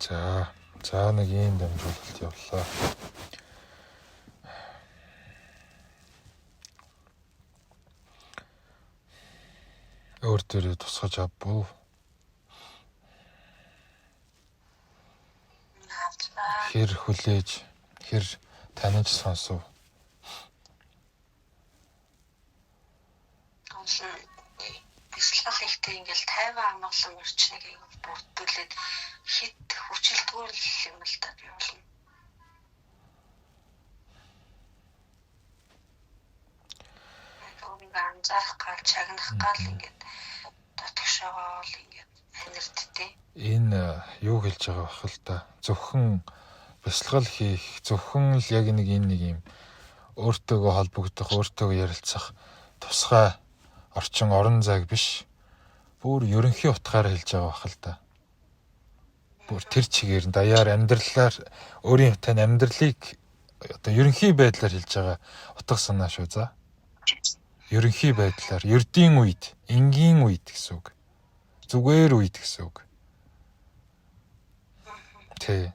За, за нэг ийм дамжуулалт явлаа. Өөр дээрээ тусгаж авбуу. Хэр хүлээж, хэр таних сонсов. Бясалгал хийхдээ ингээл тайван амгалан орчныг бүрдүүлээд хит хүчилтгүй юм л та би болно. Анзаарах гал, чагнах гал ингээд дотгошоогоо л ингээд анирдтээ. Энэ юу хэлж байгаа бах л та. Зөвхөн бясалгал хийх, зөвхөн л яг нэг энэ нэг юм өөртөөгөө холбогдох, өөртөөгөө ярилцах тусгай орчин орон зайг биш. Бүр ерөнхий утгаараа хэлж байгаа бах л та. Бүр тэр чигээр даяар амьдралаар өөрийн тань амьдралыг одоо ерөнхий байдлаар хэлж байгаа утга санаа шүү за. Ерөнхий байдлаар ердийн үед, энгийн үед гэсэн үг. Зүгээр үед гэсэн үг. Тэ.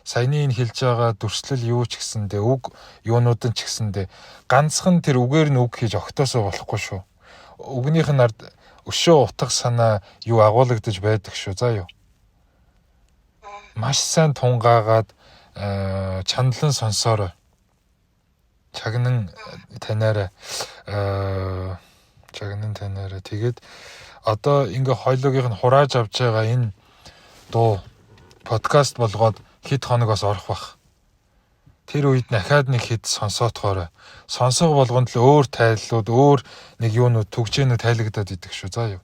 Саяны энэ хэлж байгаа дүрслэл юу ч гэсэндээ үг юунууд нь ч гэсэндээ ганцхан тэр үгээр нь үг хийж огтоосоо болохгүй шүү. Үгнийх нь ард өшөө утга санаа юу агуулгадаж байдаг шүү. За юу. Маш сайн тунгаагаад чандлан сонсоорой. Чагнан танаарай. Чагнан танаарай. Тэгээд одоо ингээ хоёлоогийнх нь хурааж авч байгаа энэ дуу подкаст болгоод хэд хоногоос орох бах. Тэр үед дахиад нэг хэд сонсоотхоорой. Сонсох болгонд л өөр тайллууд, өөр нэг юунууд түгжээнүүд тайлагдаад идэг шүү. За юу.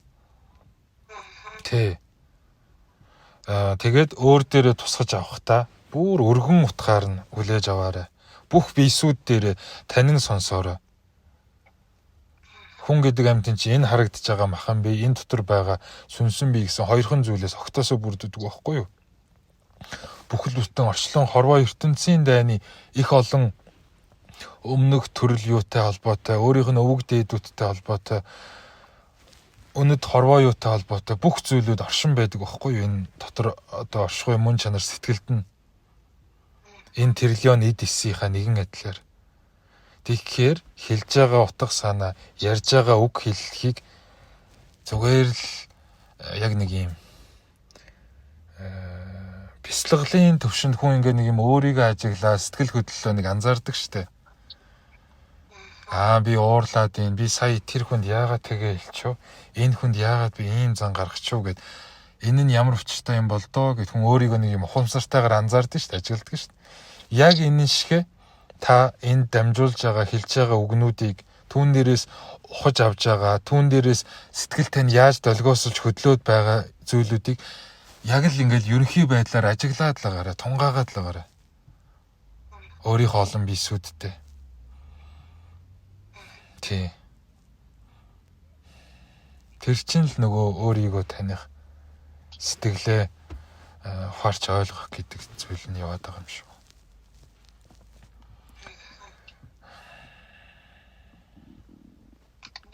Тэ. Тэгээд өөр дээрээ тусгаж авах та бүр өргөн утгаар нь хүлээж аваарай. Бүх биесүүд дээр танин сонсоорой. Хүн гэдэг амьтан чи энэ харагдаж байгаа махан бие, энэ дотор байгаа сүнсэн бие гэсэн хоёрхан зүйлээс огтосоо бүрддэг байхгүй юу? Бүхэл бүтэн орчлон хорвоо ертөнцийн дайны их олон өмнөх төрөл юутай холбоотой, өөрийнх нь өвөг дээдүүдтэй холбоотой, өнөд хорвоо юутай холбоотой бүх зүйлүүд оршин байдаг байхгүй юу? Энэ дотор одоо оршихуй мөн чанар сэтгэлд нь энэ триллион эд эсийнхаа нэгэн адилаар. Тэгэхээр хэлж байгаа утга санаа, ярьж байгаа үг хэллэхийг зүгээр л яг нэг юм бясалгалын төвшөнд хүн ингээ нэг юм өөрийгөө ажиглаа, сэтгэл хөдлөлөө нэг анзаардаг штэ. Аа би уурлаад ийн, би сая тэр хүнд яагаад тэгээ хэлчихв? Энэ хүнд яагаад би ийм зан гаргачихв гэд энэ нь ямар учиртай юм бол доо гэд хүн өөрийгөө нэг юм ухамсартайгаар анзаардаг штэ, ажигладаг штэ. Яг энэ шиг та энд дамжуулж байгаа, хэлж байгаа үгнүүдийг түүн дээрээс ухаж авж байгаа, түүн дээрээс сэтгэл тань яаж долгиосолж хөдлөөд байгаа зүйлүүдийг яг л ингээл ерөнхий байдлаар ажиглаад л байгаарай, тунгаагаад л байгаарай. Өөрийнхөө олон бисүүдтэй. Тий. Тэр чинь л нөгөө өөрийгөө таних, сэтгэлээ ухаарч ойлгох гэдэг зүйл нь яваад байгаа юм шүү.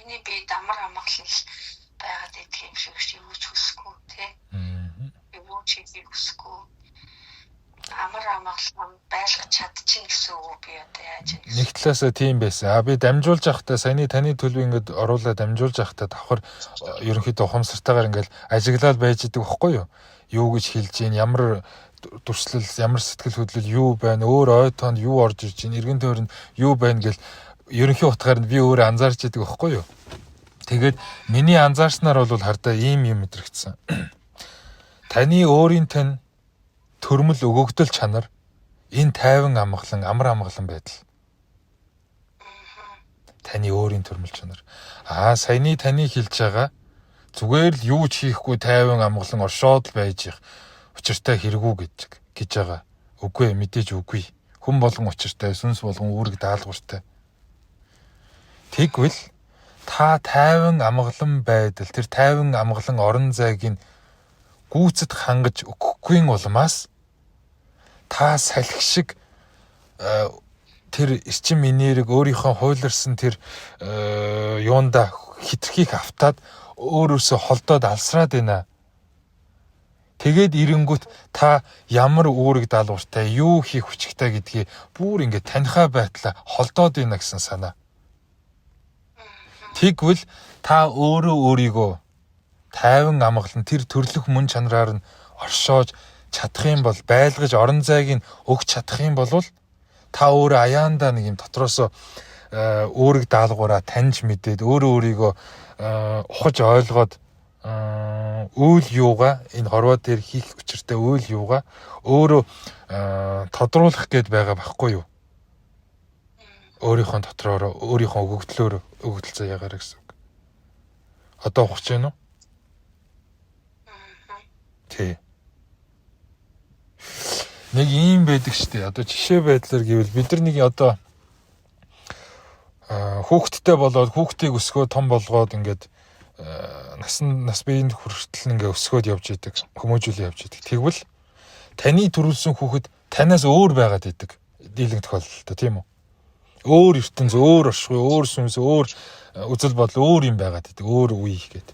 Миний биед амар амгалан байгаад идэх юм шиг юу ч хүсэхгүй тий. Юу ч хийхийг хүсэхгүй. Амар амгалан байлгах чадчихна гэсэн үг би одоо яаж юм. Нэг талаасаа тийм байсан. А би дамжуулж явахдаа саяны таны төлөв ингээд оруулаад дамжуулж явахдаа давхар ерөнхийдөө ухамсартайгаар ингээд ажиглаад байж идэг байхгүй юу? Юу гэж хэлж гин, ямар дүрслэл, ямар сэтгэл хөдлөл юу байна, өөр ой тоонд юу орж ирж гин, эргэн тойронд юу байна гэл ерөнхий утгаар нь би өөрөө анзаарч идэг байхгүй юу? Тэгээд миний анзаарснаар бол хардаа ийм юм мэдрэгдсэн. Таны өөрийн тань төрмөл өгөгдөл чанар энэ тайван амгалан, амар амгалан байдал. Таны өөрийн төрмөл чанар. Аа саяны таны хэлж байгаа зүгээр л юу ч хийхгүй тайван амгалан оршоод л байж их учиртай хэрэгүү гэж байгаа. Үгүй мэдээж үгүй. Хүн болгон учиртай, сүнс болгон үүрэг даалгавартай. Тэгвэл та тайван амгалан байдал, тэр тайван амгалан орон зайг нь гүйцэд хангаж өгөхгүй улмаас та салхи шиг тэр эрчим энерги өөрийнхөө хуйларсан тэр юунда хитрхийг автаад өөрөөсөө холдоод алсраад байна. Тэгээд ирэнгүүт та ямар үүрэг даалгавартай, юу хийх хүчтэй гэдгийг бүр ингээд танихаа байтлаа холдоод байна гэсэн санаа. Тэгвэл та өөрөө өөрийгөө тайван амгалан тэр төрлөх мөн чанараар нь оршоож чадах юм бол, байлгаж орон зайг нь өгч чадах юм бол та өөрөө аяандаа нэг юм дотроосоо үүрэг даалгавраа таньж мэдээд өөрөө өөрийгөө ухаж ойлгоод үйл юугаа энэ хорвоо дээр хийх учиртай үйл юугаа өөрөө тодруулах гээд байгаа байхгүй юу? Өөрийнхөө дотроороо, өөрийнхөө өгөгдлөөр өгөгдөл заяагаар гэсэн үг. Одоо ухаж байна уу? Тий. Нэг ийм байдаг штэ. Одоо жишээ байдлаар гэвэл бид нар нэг одоо хүүхэдтэй болоод хүүхдийг өсгөө том болгоод ингээд нас биеинд хүртэл ингээ өсгөөд явж идэг, хүмүүжүүлээ явж идэг. Тэгвэл таны төрүүлсэн хүүхэд танаас өөр байгаад идэг. Дийлэнх тохиолдолд тийм үү? Өөр ертөнц, өөр оршихуй, өөр сүнс, өөр үзэл бодол, өөр юм байгаад идэг, өөр үе гээд.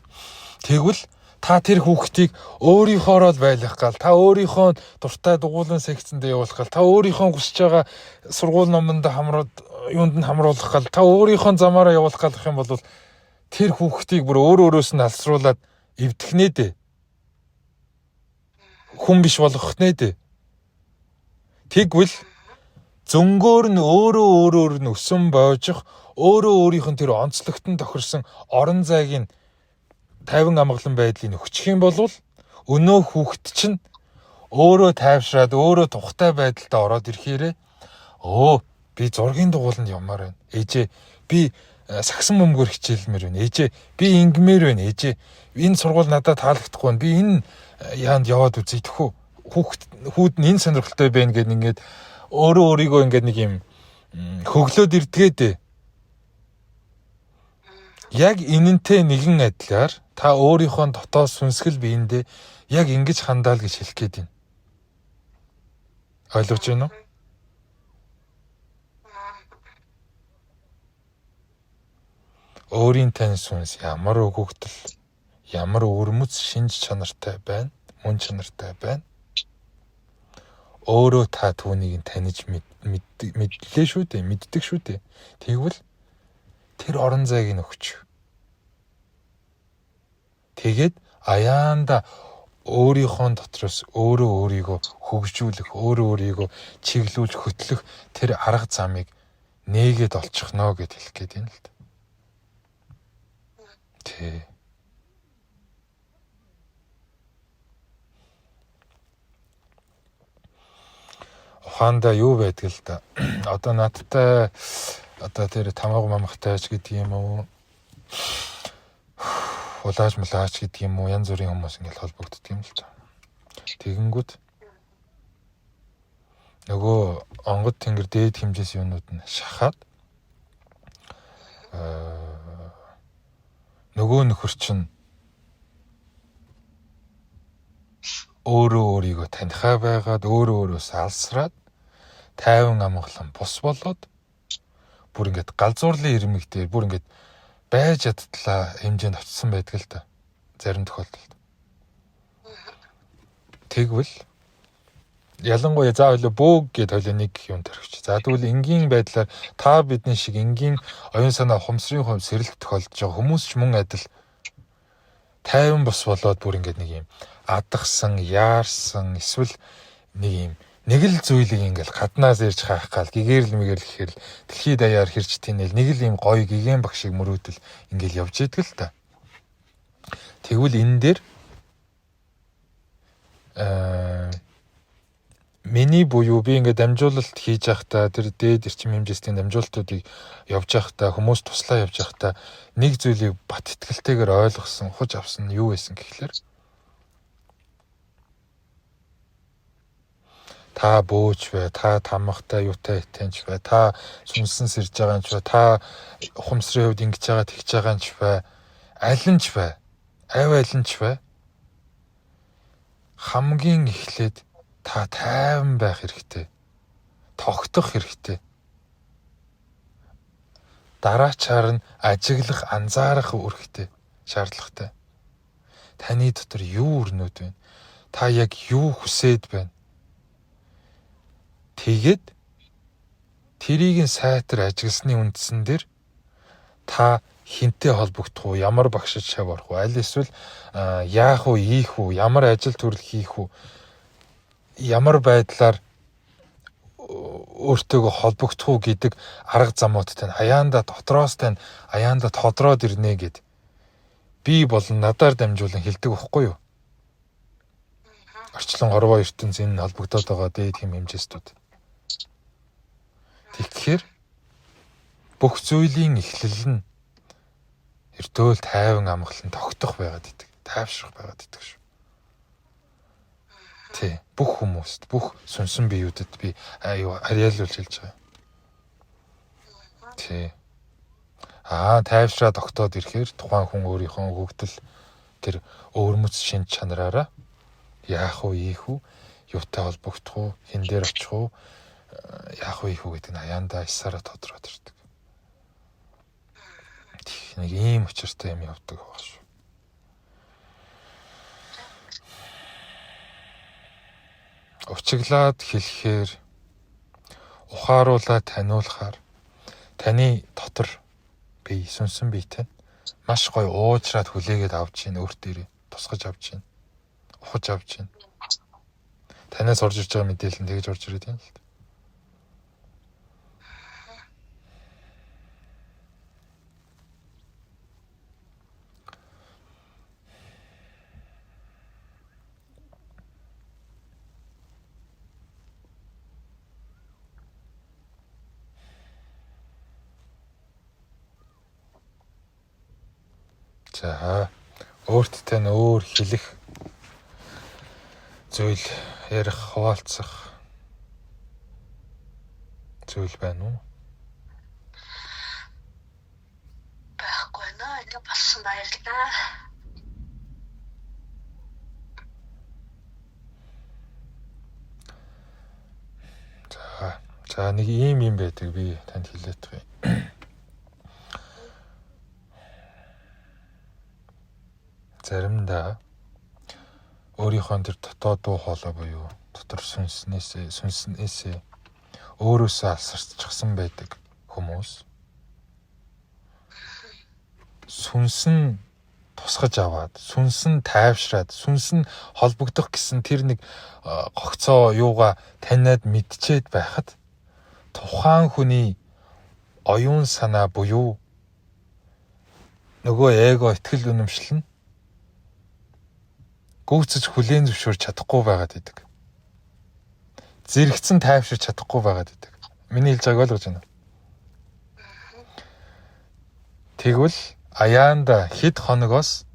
Тэгвэл та тэр хүүхдийг өөрийнхоороо л байлгах гал, та өөрийнхөө дуртай дугуулan секцэндээ явуулах гал, та өөрийнхөө хүсэж байгаа сургууль номонд хамрууд юунд нь хамруулах гал, та өөрийнхөө замаараа явуулах гал гэх юм бол тэр хүүхдийг бүр өөр өөрөөс нь алсруулад эвдэх нэ дээ. Хүн биш болгох нэ дээ. Тэгвэл зөнгөөр нь өөрөө өөрөөр нь өсөн боожих, өөрөө өөрийнх нь тэр онцлогтон тохирсон орон зайг нь тайван амгалан байдлыг өгчих юм бол өнөө хүүхэд чинь өөрөө тайвшраад өөрөө тухтай байдалд ороод ирэхээрээ өө би зургийн дугууланд явмаар байна. Ээжээ би сагсан бөмбөгөөр хичээлмээр байна. Ээжээ би ингэмээр байна. Ээжээ энэ сургууль надад таалагдахгүй байна. Би энэ яанд яваад үзье тэхүү. Хүүхэд хүүд нь энэ сонирхолтой байна гэд ингээд өөрөө өөрийгөө ингээд нэг юм хөглөөд ирдгээ дээ. Яг энэнтэй нэгэн адилаар та өөрийнхөө дотоод сүнсгэл биендээ яг ингэж хандаал гэж хэлэх гээд байна. Ойлгож байна уу? Өөрийн тань сүнс ямар өгөгдөл, ямар өвөрмөц шинж чанартай байна, мөн чанартай байна. Өөрөө та түүнийг таних мэдлээ шүү дээ, мэддэг шүү дээ. Тэгвэл тэр орон зайг нь өгч. Тэгээд аяанда өөрийнхөө дотроос өөрөө өөрийгөө хөгжүүлэх, өөрөө өөрийгөө чиглүүлж хөтлөх тэр арга замыг нээгээд олчихно гэд хэлэх гээд байна л да. Тий. Ухаандаа юу байдаг л да. Одоо надтай Одоо тэр тамаг мамхтайч гэдэг юм уу? Улааж мулаач гэдэг юм уу? Янз бүрийн хүмүүс ингээл холбогддог юм л та. Тэгэнгүүт нөгөө онгод тэнгэр дээд хэмжээс юунууд нь шахаад нөгөө нөхөр чинь өөрөө өөрийгөө танихаа байгаад өөрөө өөрөөс алсраад тайван амгалан бус болоод бүр ингээд галзуурлын ирмэг дээр бүр ингээд байж чадтлаа хэмжээнд очисон байдаг л да. Зарим тохиолдолд. Тэгвэл ялангуяа за ойлоо бөөг гэд ойлоо нэг юм төрөгч. За тэгвэл энгийн байдлаар та бидний шиг энгийн оюун санаа ухамсарын хувь сэрэлт тохиолдож байгаа хүмүүс ч мөн адил тайван бус болоод бүр ингээд нэг юм адахсан, яарсан эсвэл нэг юм нэг л зүйлийг ингээл гаднаас ирж хаах гал гэгэрл мэгэрл гэхээр дэлхийд даяар хэрч тийнэл нэг л юм гоё гигэн багшиг мөрөөдөл ингээл явж идэг л та. Тэгвэл энэ дээр миний буюу би ингээд дамжуулалт хийж байхдаа тэр дээд эрчим хэмжээстийн дамжуулалтуудыг явж байхдаа хүмүүс туслаа явж байхдаа нэг зүйлийг бат итгэлтэйгээр ойлгосон, ухаж авсан нь юу байсан гэхлээр та бөөч бай, та тамгатай юутай хэтэнч бай, та сүнсэн сэрж байгаа юм ч бай, та ухамсарын хувьд ингэж байгаа тэгж байгаа юм ч бай, аль нь ч бай, ав аль нь ч бай. Хамгийн эхлээд та тайван байх хэрэгтэй. Тогтох хэрэгтэй. Дараачаар нь ажиглах, анзаарах үүрэгтэй, шаардлагатай. Таны дотор юу өрнөд байна? Та яг юу хүсээд байна? Тэгээд тэрийг нь сайтар ажигласны үндсэн дээр та хинтээ холбогдох уу, ямар багшид шав орох уу, аль эсвэл яах уу, ийх үү, ямар ажил төрөл хийх үү, ямар байдлаар өөртөөгөө холбогдох уу гэдэг арга замууд тань хаяанда дотроос тань аяанда тодроод ирнэ гэд би болон надаар дамжуулан хэлдэг байхгүй юу? Орчлон хорвоо ертөнц энэ холбогдоод байгаа дээд хэм хэмжээстүүд. Тэгэхээр бүх зүйлийн эхлэл нь ердөөл тайван амгалан тогтох байгаад идэг. Тайвшрах байгаад идэг шүү. Тий. Бүх хүмүүст, бүх сүнсэн биеүүдэд би аюу харьяалуулж хэлж байгаа. Тий. Аа, тайвшраа тогтоод ирэхээр тухайн хүн өөрийнхөө өгөгдөл тэр өвөрмөц шинж чанараараа яах вэ, ийх үү, юутай холбогдох уу, хэн дээр очих уу, яах вэ, ийх үү гэдэг нь аяандаа исаараа тодроод ирдэг. Нэг ийм учиртай юм явдаг байх шүү. Учиглаад хэлэхээр ухааруулаад таниулахаар таны дотор бие сүнсэн биетэй маш гоё уужраад хүлээгээд авч ийн өөр дээрээ тусгаж авч ийн ухаж авч ийн. Танаас орж ирж байгаа мэдээлэл нь тэгж орж ирээд юм л та. За өөрт тань өөр хэлэх зүйл ярих, хуваалцах зүйл байна уу? Байхгүй нөө. Ингээ болсон баярлалаа. За нэг ийм юм байдаг би танд хэлээд байгаа юм. Заримдаа өөрийнхөө тэр дотоод дуу хоолой буюу дотор сүнснээсээ өөрөөсөө алсарчихсан байдаг хүмүүс сүнс нь тусгаж аваад, сүнс нь тайвшраад, сүнс нь холбогдох гэсэн тэр нэг гогцоо юугаа таниад мэдчихэд байхад тухайн хүний оюун санаа буюу нөгөө эго итгэл үнэмшил нь гүйцэж хүлээн зөвшөөрч чадахгүй байгаад идэг. Зэрэгцэн тайвширч чадахгүй байгаад идэг. Миний хэлж байгааг ойлгож байна уу? Тэгвэл аяанда хэд хоногоос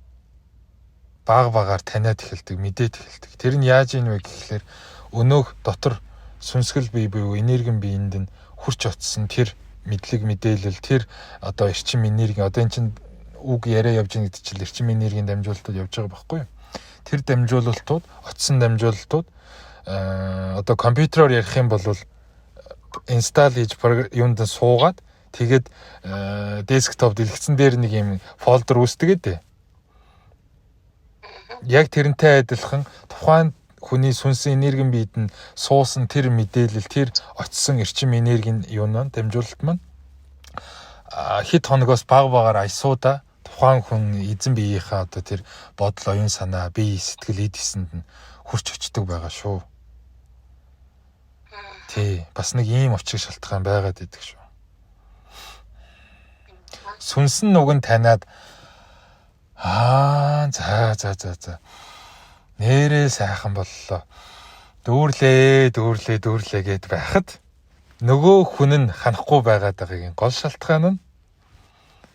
баг багаар таниад эхэлдэг, мэдээд эхэлдэг. Тэр нь яаж ийн вэ гэхлээр өнөөх дотор сүнсгэл бие буюу энергийн биеинд нь хурч очсон тэр мэдлэг мэдээлэл, тэр одоо эрчим энерги, одоо эн чинь үг яриа явж байгаа гэдэг чинь эрчим энергийн дамжуулалтууд явж байгаа байхгүй юу? Тэр дамжуулалтууд, очсон дамжуулалтууд одоо компьютероор ярих юм бол install хийж юунд нь суугаад тэгээд desktop дэлгэцэн дээр нэг юм folder үүсдэг ээ. Яг тэрнтэй адилхан тухайн хүний сүнсэн энергийн биед нь суусан тэр мэдээлэл, тэр очсон эрчим энергийн юу нь дамжуулалт маань хэд хоногоос баг багаар аясуудаа тухайн хүн эзэн биеийнхээ одоо тэр бодол, оюун санаа, бие сэтгэл эд эсэнд нь хурч очдөг байгаа шүү. Тий, бас нэг ийм учир шалтгаан байгаад идэг шүү. Сүнс нь уг нь таниад аа за за за за нэрээ сайхан боллоо. Дүүрлээ, дүүрлээ, дүүрлээ гэд байхад нөгөө хүн нь ханахгүй байгаад байгаагийн гол шалтгаан нь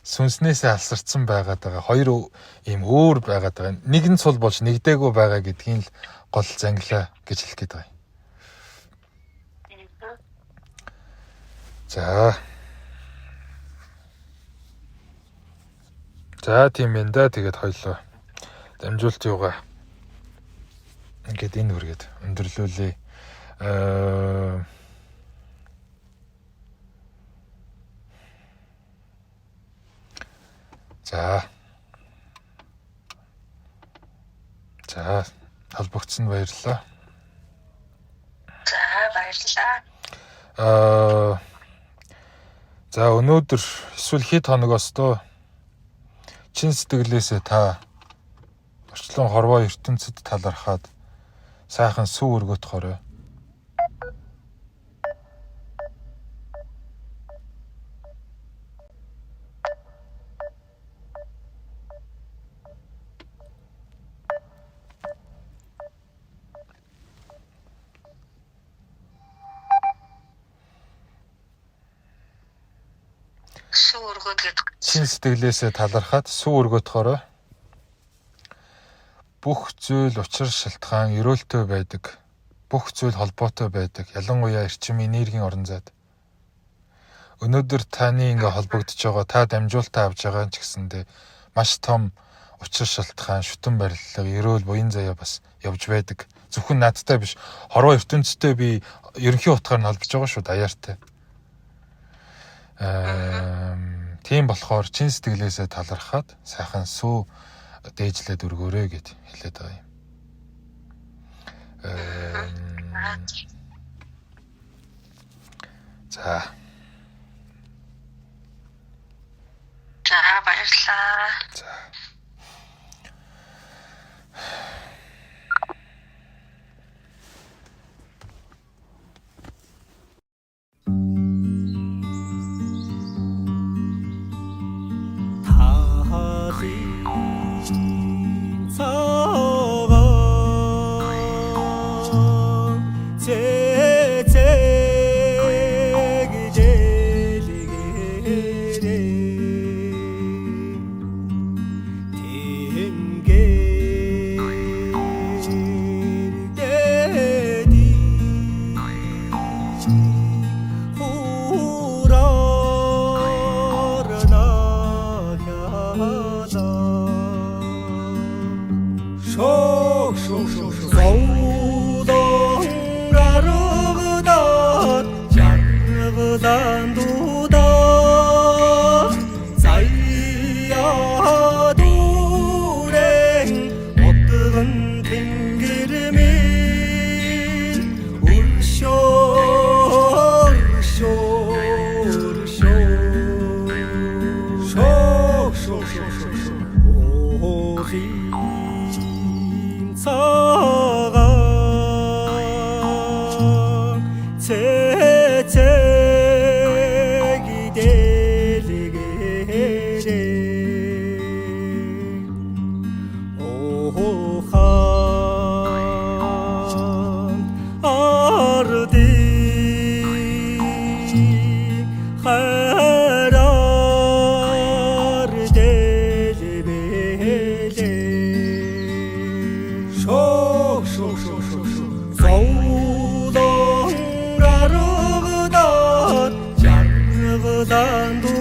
сүнснээсээ алсарцсан байгаад байгаа. Хоёр ийм өөр байгаад байгаа. Нэг нь сул болж нэгдээгүй байгаа гэдгийн л гол зангилаа гэж хэлэх гээд байгаа юм. За. За тийм байна да. Тэгээд хоёлоо дамжуулт юугаа ингээд энэ үргээд өндөрлүүлээ. За. За, холбогдсон баярлалаа. За, баярлалаа. За өнөөдөр эсвэл хэд хоногоос доо чин сэтгэлээсээ та орчлон хорвоо ертөнцид талархаад сайхан сүү өргөтгөрөө. Сүү өргөд гэдэг. Чин сэтгэлээсээ талархаад сүү өргөтгөрөө. Бүх зүйл учир шалтгаан ерөөлтөй байдаг. Бүх зүйл холбоотой байдаг. Ялангуяа эрчим энергийн орон зайд. Өнөөдөр таны ингээ холбогдож байгаа, та дамжуултаа авж байгаа ч гэсэндээ маш том учир шалтгаан, шүтэн бариллага, ерөөл, буян заяа бас явж байдаг. Зөвхөн надтай биш, хорвоо ертөнцтэй би ерөнхий утгаар нь холбож байгаа шүү даяартай. Тийм болохоор чин сэтгэлээсээ талархаад сайхан сүү дээжлээд өргөөрэй гэд хэлээд байгаа юм. За. За баярлалаа. За. Ардын хайраар Улаан.